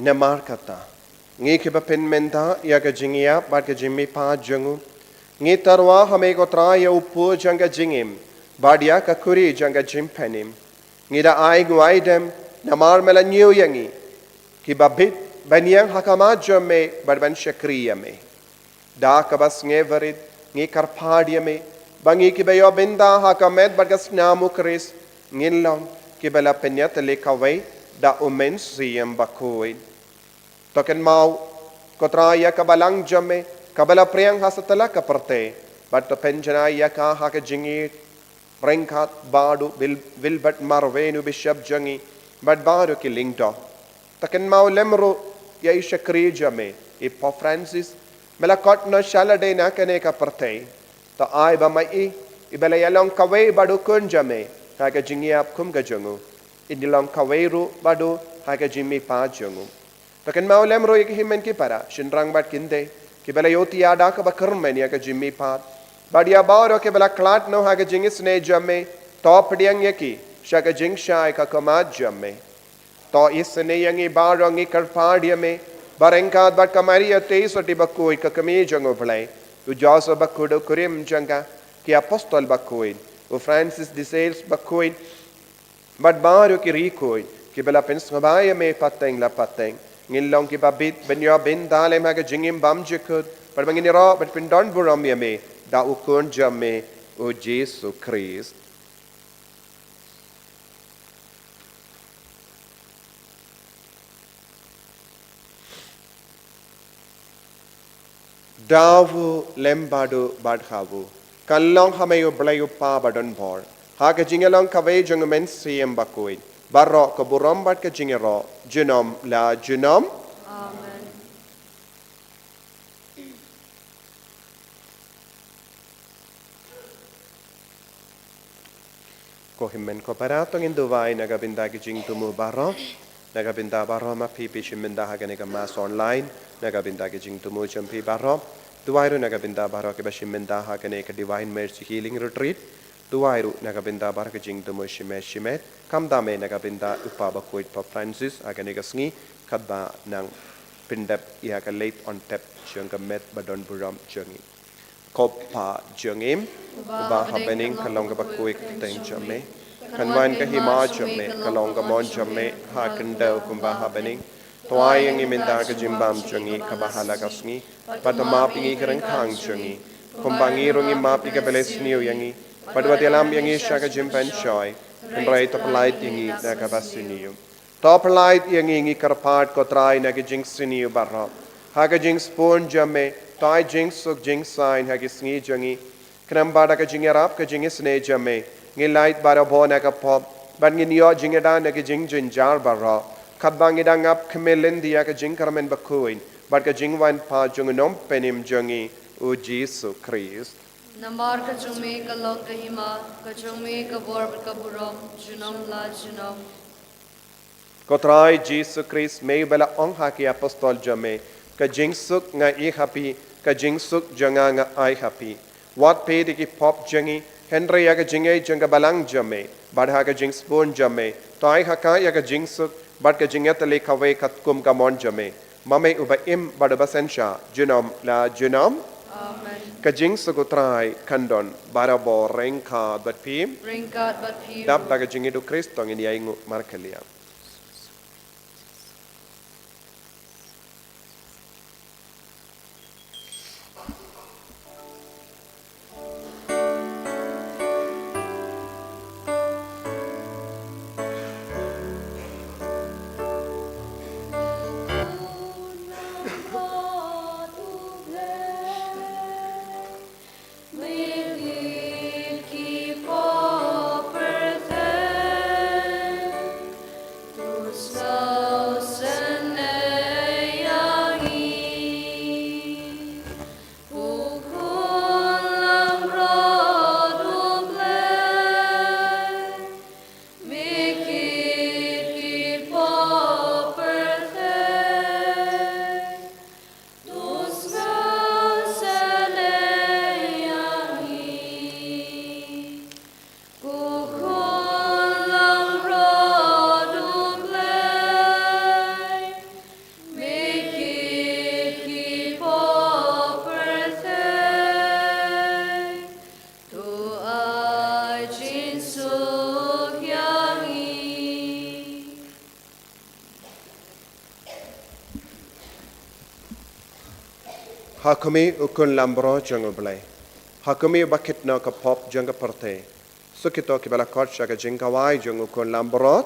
Namar kata, ngi kiba pynmynta ïa ka jingïap bad ka jingmihpat jong u, ngi tyrwa ha me ko Trai ïa u kpu jong ka jingim, bad ïa ka kuri jong ka jingpynim. Ngi da ainguh aidem namar me la ñiew ïa ngi kiba bit ban ïeng ha khmat jong me bad ban shakri ïa me. Da kaba sngewrit ngi kyrpad ïa me ba ngi kiba ïoh bynta ha ka met bad ka snam u Khrist ngin long kiba la pynïatylli kawei da u Mynsiem Bakhuid. To kynmaw ko Trai ïa ka balang jong me kaba la pdiang ha satlak ka pyrthei, bad to pynjanai ïa ka ha ka jingïeit ryngkat bad u Wil-, Wilbert Marwein u Bishop jong ngi, bad baroh ki lyngdoh. To kynmaw lem ruh ïa i shakri jong me, i Pope Francis, me la kot noh sha lade na kane ka pyrthei. To ai ba ma i, iba la ïalong kawei bad u Khun jong me ha ka jingïap kum ka jong u, in long kawei ruh bad u ha ka jingmihpat jong u. To kynmaw lem ruh ïa ki hynmen ki para, shynrang bad kynthei, kiba la ïohthiah da kaba kyrmen ïa ka jingmihpat. Bad ïa baroh kiba la khlad noh ha ka jingisynei jong me, to pdiang ïa ki sha ka jingshai ka khmat jong me. To isynei ïa ngi baroh, ngi kyrpad ïa me, ba ryngkat bad ka Maria Theisotti bakhuid ka kmie jong u Blei, u Joseph bakhuid u kurim jong ka, ki apostol bakhuid, u Francis de Sales bakhuid, bad baroh ki riewkhuid kiba la pynsngewbha ïa me pateng la pateng, ngin long kiba bit ban ïoh bynta lem ha ka jingim bymjukut, bad ba ngin ïaroh bad pyndonburom ïa me da u Khun jong me, u Jisu Khrist. Da u lem bad u bad ha u. Kan long ha me U Blei U Kpa badonbor, ha ka jingïalong kawei jong u Mynsiem Bakhuid, baroh ka burom bad ka jingïaroh junom la junom. Amen. Ko hynmen ko para, to ngin duwai na ka bynta ki jingthmu baroh. Na ka bynta baroh ma phi phi shim bynta ha kane ka mass online, na ka bynta ki jingthmu jong phi baroh. Duwai ruh na ka bynta baroh kiba shim bynta ha kane ka Divine Mercy Healing Retreat. Duwai ruh na ka bynta baroh ki jingthmu shimet shimet, khamtam eh na ka bynta u Kpa Bakhuid Pope Francis ha kane ka sngi, katba nang pyndep ïa ka leit on tep jong ka met badonburom jong ngi. Ko Pa jong ngi uba ha bneng, ka long kaba khuid ka kyrteng jong me. Kan wan ka hima jong me, ka long ka mon jong me ha khyndew kumba ha bneng. To ai ïa ngi mynta ka jingbam jong ngi kaba ha la ka sngi. Bad to map ïa ngi ki ryngkang jong ngi, kumba ngi ruh ngi map ïa kiba la sniew ïa ngi. Bad wat ïalam ïa ngi sha ka jingpynshoi, hynrei to pyllait ïa ngi na kaba sniew. To pyllait ïa ngi, ngi kyrpad ko Trai, na ka jingsniew baroh. Ha ka jingsbun jong me to ai jingsuk jingsaiñ ha ki sngi jong ngi. Khnang ba da ka jingïarap ka jingisynei jong me, ngin lait barabor na ka pop, bad ngin ïoh jingïada na ki jingjynjar baroh. Katba ngi dang ap khmih lynti ïa ka jingkyrmen bakhuid bad ka jingwan pat jong u Nongpynim jong ngi, u Jisu Khrist. Namar ka jong me ka long ka hima, ka jong me ka bor bad ka burom, junom la junom. Ko Trai Jisu Khrist, me uba la ong ha ki apostol jong me, ka jingsuk nga ai ha phi, ka jingsuk jong nga nga ai ha phi. Wat peit ïa ki pop jong ngi, hynrei ïa ka jingïeit jong ka balang jong me, bad ha ka jingsbun jong me to ai ha ka ïa ka jingsuk bad ka jingïatylli kawei katkum ka mon jong me, ma me uba im bad uba synshar junom la junom. Amen. Ka jingsuk u Trai kan don barabor ryngkat bad phi. Ryngkat bad phi. Dap da ka jingïeit u Khrist to ngin ïai nguh markylliang. Ha khmih u khun langbrot jong U Blei. Ha khmih uba kit noh ka pop jong ka pyrthei. Suk ïa kito kiba la khot sha ka jingkhawai jong u khun langbrot.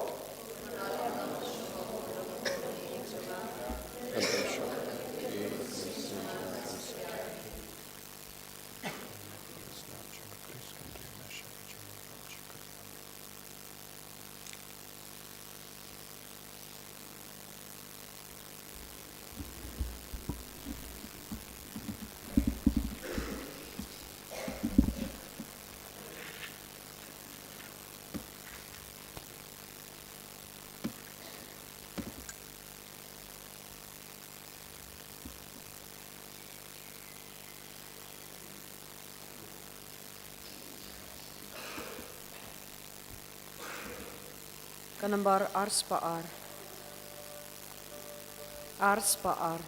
Ka nambar ar spah ar. Ar spah ar.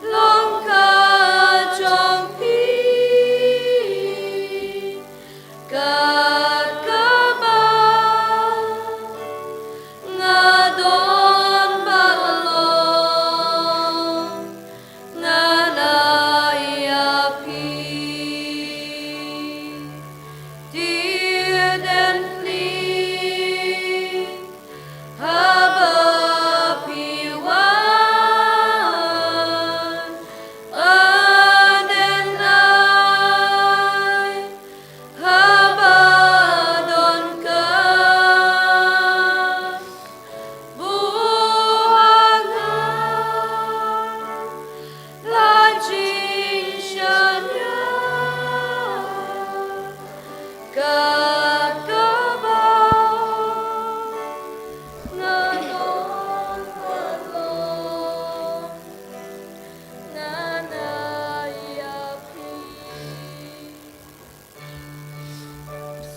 Long ka jong phi kat kaba nga don ba long, nga Kat kaba nga don paralok, nga nang ïa phi.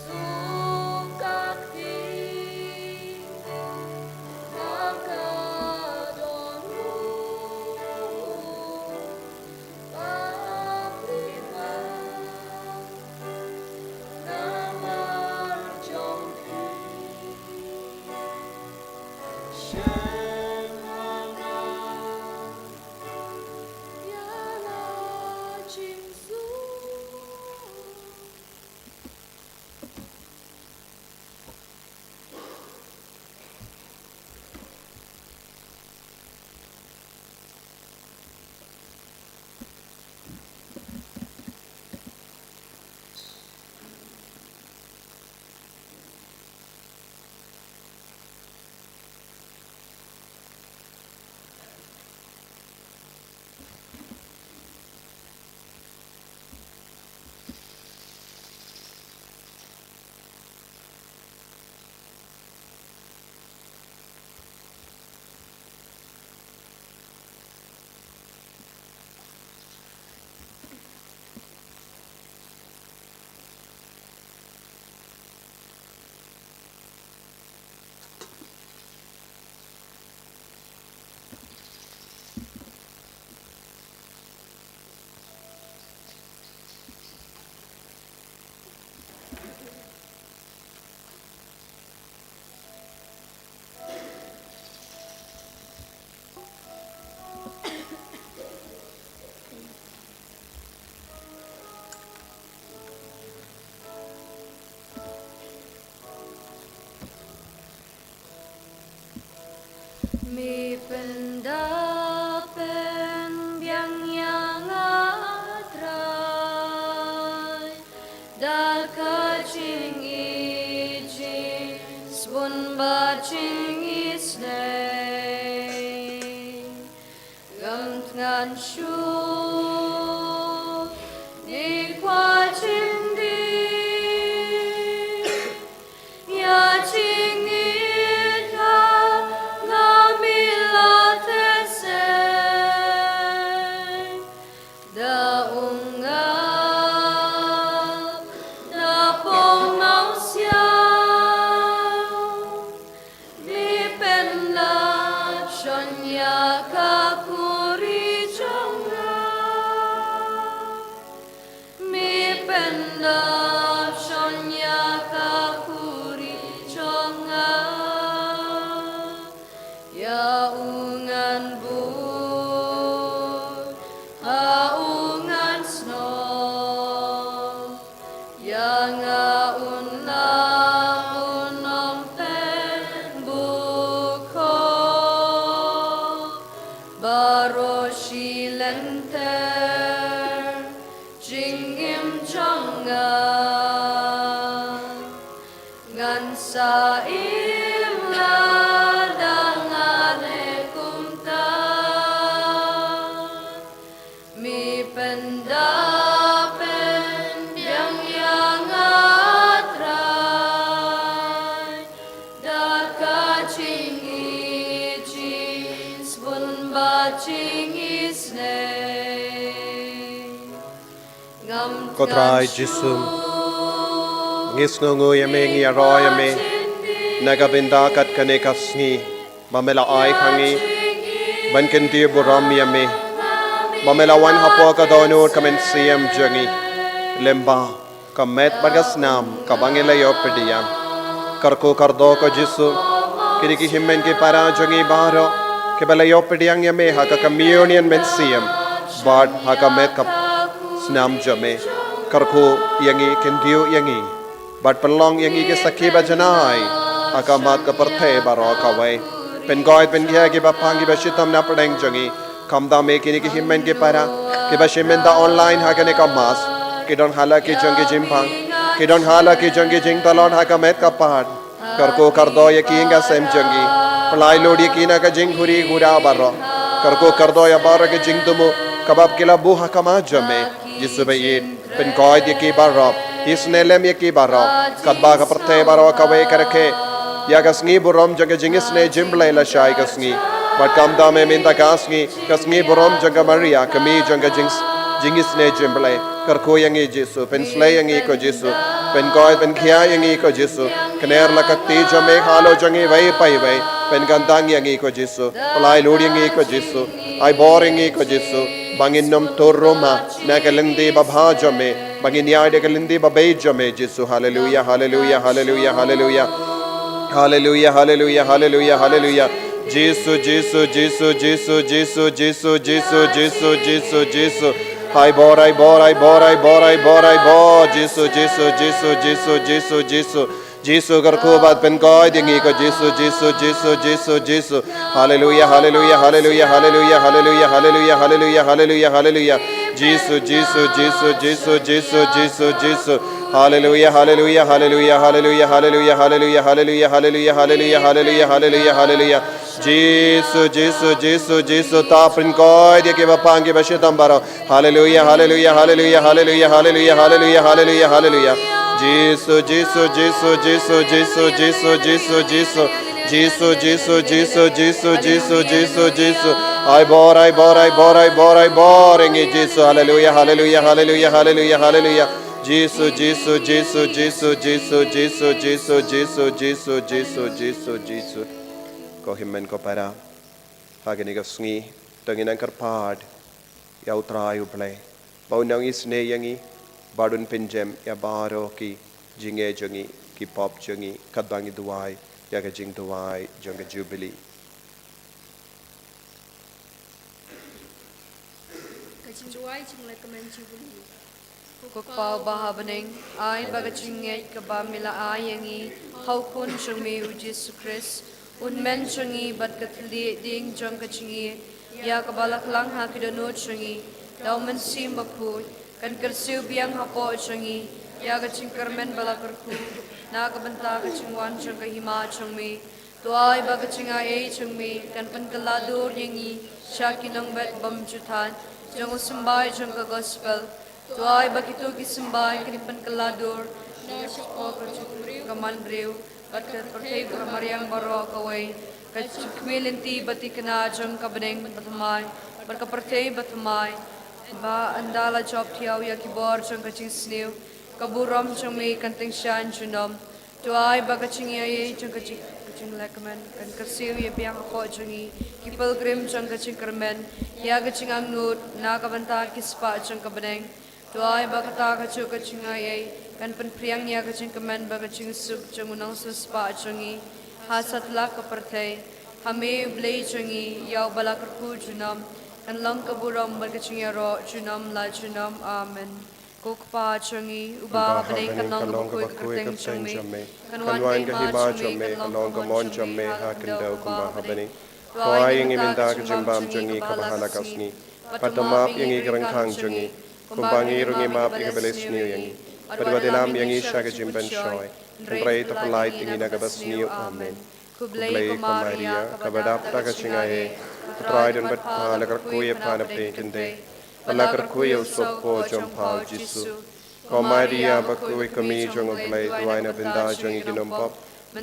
Suka kti ha ka dohnud. Me pynda pynbiang ïa nga Trai da ka jingïeit, jingsbun bad jingisynei. Ngam thngan shuh, ngi kwah jingdih ïa jingïeit ha nga, me la theh seng da u ngap, da pong mawsiang. Me pyndap shon ïa ka khuri jong nga. Me pyndap shon ïa ka khuri jong nga. Ïa u ngan bud ha u ngan snoh. Ïa nga u nang u nongpynbun khop baroh shi lynter jingim jong nga. Ngan sa im lada ngan heh kumta. Me pyndap pynbiang ïa nga Trai da ka jingïeit, jingsbun bad jingisynei. Ko Trai Jisu, ngi sngewnguh ïa me, ngi ïaroh ïa me na ka bynta kat kane ka sngi ba me la ai ha ngi ban kyntiew burom ïa me, ba me la wan hapoh ka dohnud ka mynsiem jong ngi lyngba ka met bad ka snam kaba ngi la ïoh pdiang. Kyrkhu kyrdoh ko Jisu, kine ki hynmen ki para jong ngi baroh kiba la ïoh pdiang ïa me ha ka communion mynsiem bad ha ka met ka snam jong me. Kyrkhu ïa ngi, kyntiew ïa ngi bad pynlong ïa ngi ki sakhi ba janai ha khmat ka pyrthei baroh kawei. Pynkoit pynkhia kiba pang kiba shitom na pdeng jong ngi. Khamtam ïa kine ki hynmen ki para kiba shim bynta online ha kane ka mass. Ki don ha la ki jong ki jingpang, ki don ha la ki jong ki jingtlot ha ka met ka phad. Kyrkhu kyrdoh ïa ki ïing ki sem jong ki. Pynlait lut ïa ki na ka jingkhuri khura baroh. Kyrkhu kyrdoh ïa baroh ki jingthmu kaba ki la buh ha khmat jong me. Jisu ba ïeit, pynkoit ïa ki baroh. Isynei lem ïa ki baroh, katba ka pyrthei baroh kawei ka rakhe ïa ka sngi burom jong ka jingisynei jingblei lashai ka sngi. Bad kumta mynta ka sngi, ka sngi burom jong ka Maria, ka kmie jong ka jing, jingisynei jingblei. Kyrkhu ïa ngi Jisu, pynslei ïa ngi ko Jisu, pynkoit pynkhia ïa ngi ko Jisu. Kner la ka kti jong me halor jong ngi iwei pa iwei, pynkyntang ïa ngi ko Jisu, pynlait lut ïa ngi ko Jisu, ai bor ïa ngi ko Jisu, ba ngin ym tur ruh ma na ka lynti babha jong me, ba ngin ïaid da ka lynti babei jong me Jisu. Haleluia, haleluia, haleluia, haleluia. Haleluia, haleluia, haleluia, haleluia. Jisu, Jisu, Jisu, Jisu, Jisu, Jisu, Jisu, Jisu, Jisu, Jisu. Ai bor, ai bor, ai bor, ai bor, ai bor, ai bor. Jisu, Jisu, Jisu, Jisu, Jisu, Jisu. Jisu kyrkhu bad pynkoit ïa ngi ko Jisu, Jisu, Jisu, Jisu, Jisu. Haleluia, haleluia, haleluia, haleluia, haleluia, haleluia, haleluia, haleluia, haleluia. Jisu, Jisu, Jisu, Jisu, Jisu, Jisu, Jisu. Haleluia, haleluia, haleluia, haleluia, haleluia, haleluia, haleluia, haleluia, haleluia, haleluia, haleluia, haleluia. Jisu, Jisu, Jisu, Jisu, ta pynkoit ïa kiba pang kiba shitom baroh. Haleluia, haleluia, haleluia, haleluia, haleluia, haleluia, haleluia, haleluia. Jisu, Jisu, Jisu, Jisu, Jisu, Jisu, Jisu, Jisu. Jisu, Jisu, Jisu, Jisu, Jisu, Jisu, Jisu. Ai bor, ai bor, ai bor, ai bor, ai bor, ïa ngi Jisu. Haleluia, haleluia, haleluia, haleluia, haleluia. Jisu, Jisu, Jisu, Jisu, Jisu, Jisu, Jisu, Jisu, Jisu, Jisu, Jisu, Jisu. Ko hynmen ko para, ha kane ka sngi, to ngin nang kyrpad ïa U Trai U Blei ba un nang isynei ïa ngi, bad un pynjem ïa baroh ki jingeh jong ngi, ki pop jong ngi, katba ngi duwai ïa ka jingduwai jong ka Jubili. Ka jingduwai jingleh kmen Jubili. Ko Kpa uba ha bneng, ai ba ka jingngeit kaba me la ai ïa ngi ha U Khun jong me U Jisu Khrist, U Hynmen jong ngi bad ka thylliej dieng jong ka jingïeit, ïa kaba la khlang ha ki dohnud jong ngi da U Mynsiem Bakhuid, kan kyrsiew biang hapoh jong ngi ïa ka jingkyrmen ba la kyrkhu na ka bynta ka jingwan jong ka Hima jong me. To ai ba ka jingaiei jong me kan pynkylla dur ïa ngi sha ki nongbet bymjukut jong u symbai jong ka Gospel. To ai ba kito ki symbai kin pynkylla dur na shapoh ka jingbriew, ka manbriew bad ka pyrthei ba mariang baroh kawei, ka jingkhmih lynti ba thikna jong ka bneng bathymmai bad ka pyrthei bathymmai. Ba ynda la jop thiaw ïa ki bor jong ka jingsniew, ka burom jong me kan tyngshaiñ junom. To ai ba ka jingaiei jong ka jing, ka jingleh kmen kan kyrsiew ïa biang hapoh jong ngi ki pilgrim jong ka jingkyrmen ïa ka jingangnud na ka bynta ki spah jong ka bneng. To ai ba kata kajuh ka jingaiei kan pynphriang ïa ka jingkmen bad ka jingsuk jong u nongsiewspah jong ngi ha satlak ka pyrthei. Ha me U Blei jong ngi, ïa uba la kyrkhu junom, kan long ka burom bad ka jingïaroh junom la junom. Amen. Ko Kpa jong ngi uba ha bneng, kan long kaba khuid ka kyrteng jong me, kan wan ka hima jong me, kan long ka mon jong me ha khyndew kumba ha bneng. To ai ïa ngi mynta ka jingbam jong ngi kaba ha la ka sngi, bad to map ïa ngi ki ryngkhang jong ngi, kumba ngi ruh ngi map ïa kiba leh sniew ïa ngi. Bad wat ïalam ïa ngi sha ka jingpynshoi, hynrei to pynlait ïa ngi na kaba sniew. Amen. Khublei ko Maria, kaba dap da ka jingaiei, U Trai u don bad pha, la kyrkhu ïa pha na pdeng ki kynthei, bad la kyrkhu ïa u sawkpoh jong pha U Jisu. Ko Maria bakhuid, ka Kmie jong U Blei, duwai na ka bynta jong ngi ki nongpop,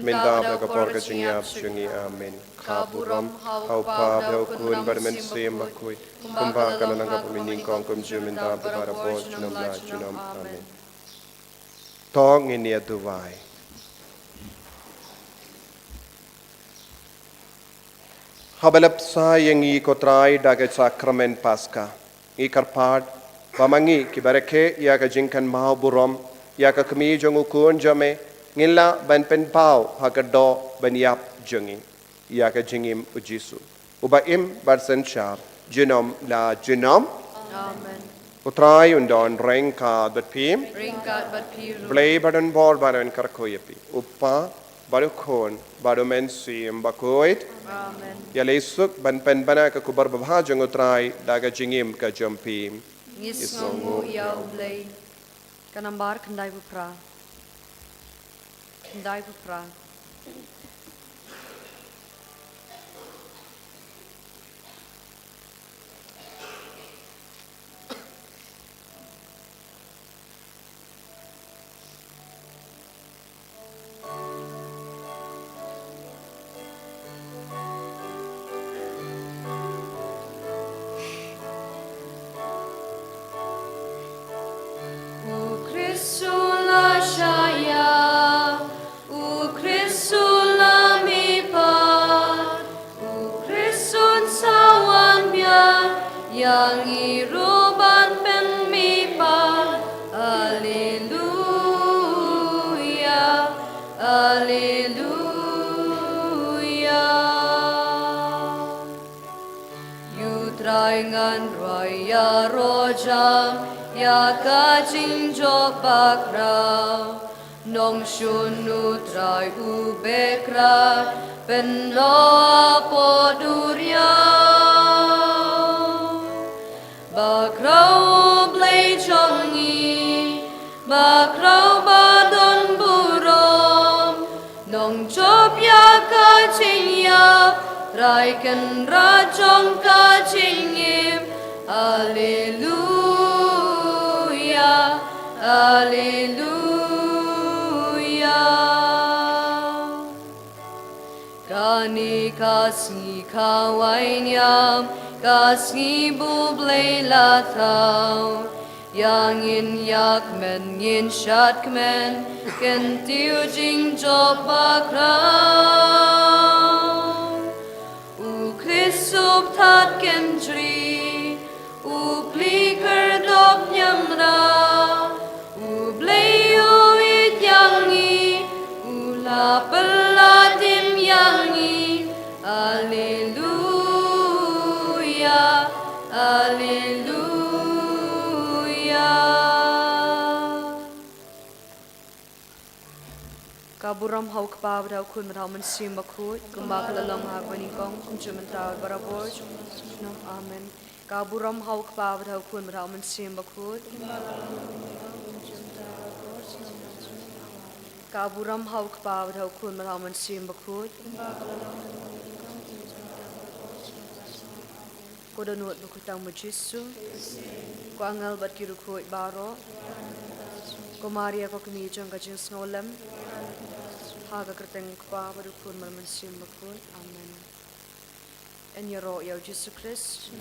mynta bad ha ka por ka jingïap jong ngi. Amen. Ka burom ha U Kpa bad ha U Khun bad ha U Mynsiem Bakhuid, kumba ka la long ha kaba nyngkong, kumjuh mynta bad barabor, junom la junom. Amen. To ngin ïa duwai. Haba la bsa ïa ngi ko Trai da ka sakramen Paska, ngi kyrpad ba ma ngi kiba rakhe ïa ka jingkynmaw burom ïa ka Kmie jong U Khun jong me, ngin lah ban pynpaw ha ka doh ban ïap jong ngi ïa ka jingim U Jisu, uba im bad synshar junom la junom. Amen. U Trai un don ryngkat bad phi. Ryngkat bad phi ruh. Blei ba don bor ba un kyrkhu ïa phi, U Kpa bad U Khun bad U Mynsiem Bakhuid. Amen. Ïa leit suk ban pynbna ka khubor babha jong U Trai da ka jingim ka jong phi. Ngi sngewnguh ïa U Blei. Ka nambar khyndaiphew phra. Khyndaiphew phra. Ngi ruh ban pynmih pat. Alleluia, alleluia. Ïa U Trai ngan rwai ïaroh jam ïa ka jingjop bakhraw. Nongshun U Trai u beh krad, pynnoh hapoh duriaw. Bakhraw U Blei jong ngi, bakhraw ba don burom, nongjop ïa ka jingïap, Trai Kynrad jong ka jingim. Alleluia, alleluia. Kane ka sngi khawai niam, ka sngi ba U Blei la thaw. Ïa ngin ïa kmen, ngin shad kmen, kyntiew jingjop bakhraw. U Khrist u bthat kynjri, u plie kyrdop ñiangrah, U Blei u ïeit ïa ngi, u la pynlait im ïa ngi. Alleluia, alleluia. Ka burom ha U Kpa bad ha U Khun bad ha U Mynsiem Bakhuid, kumba ka la long ha kaba nyngkong, kumjuh mynta bad barabor. Amen. Ka burom ha U Kpa bad ha U Khun bad ha U Mynsiem Bakhuid. Ka burom ha U Kpa bad ha U Khun bad ha U Mynsiem Bakhuid. Ko dohnud bakhuid tang ma U Jisu. Ko angel bad ki riewkhuid baroh. Ko Maria ko kmie jong ka jingsngewlem. Ha ka kyrteng U Kpa bad U Khun bad U Mynsiem Bakhuid. Amen. Yn ïaroh ïa U Jisu Khrist.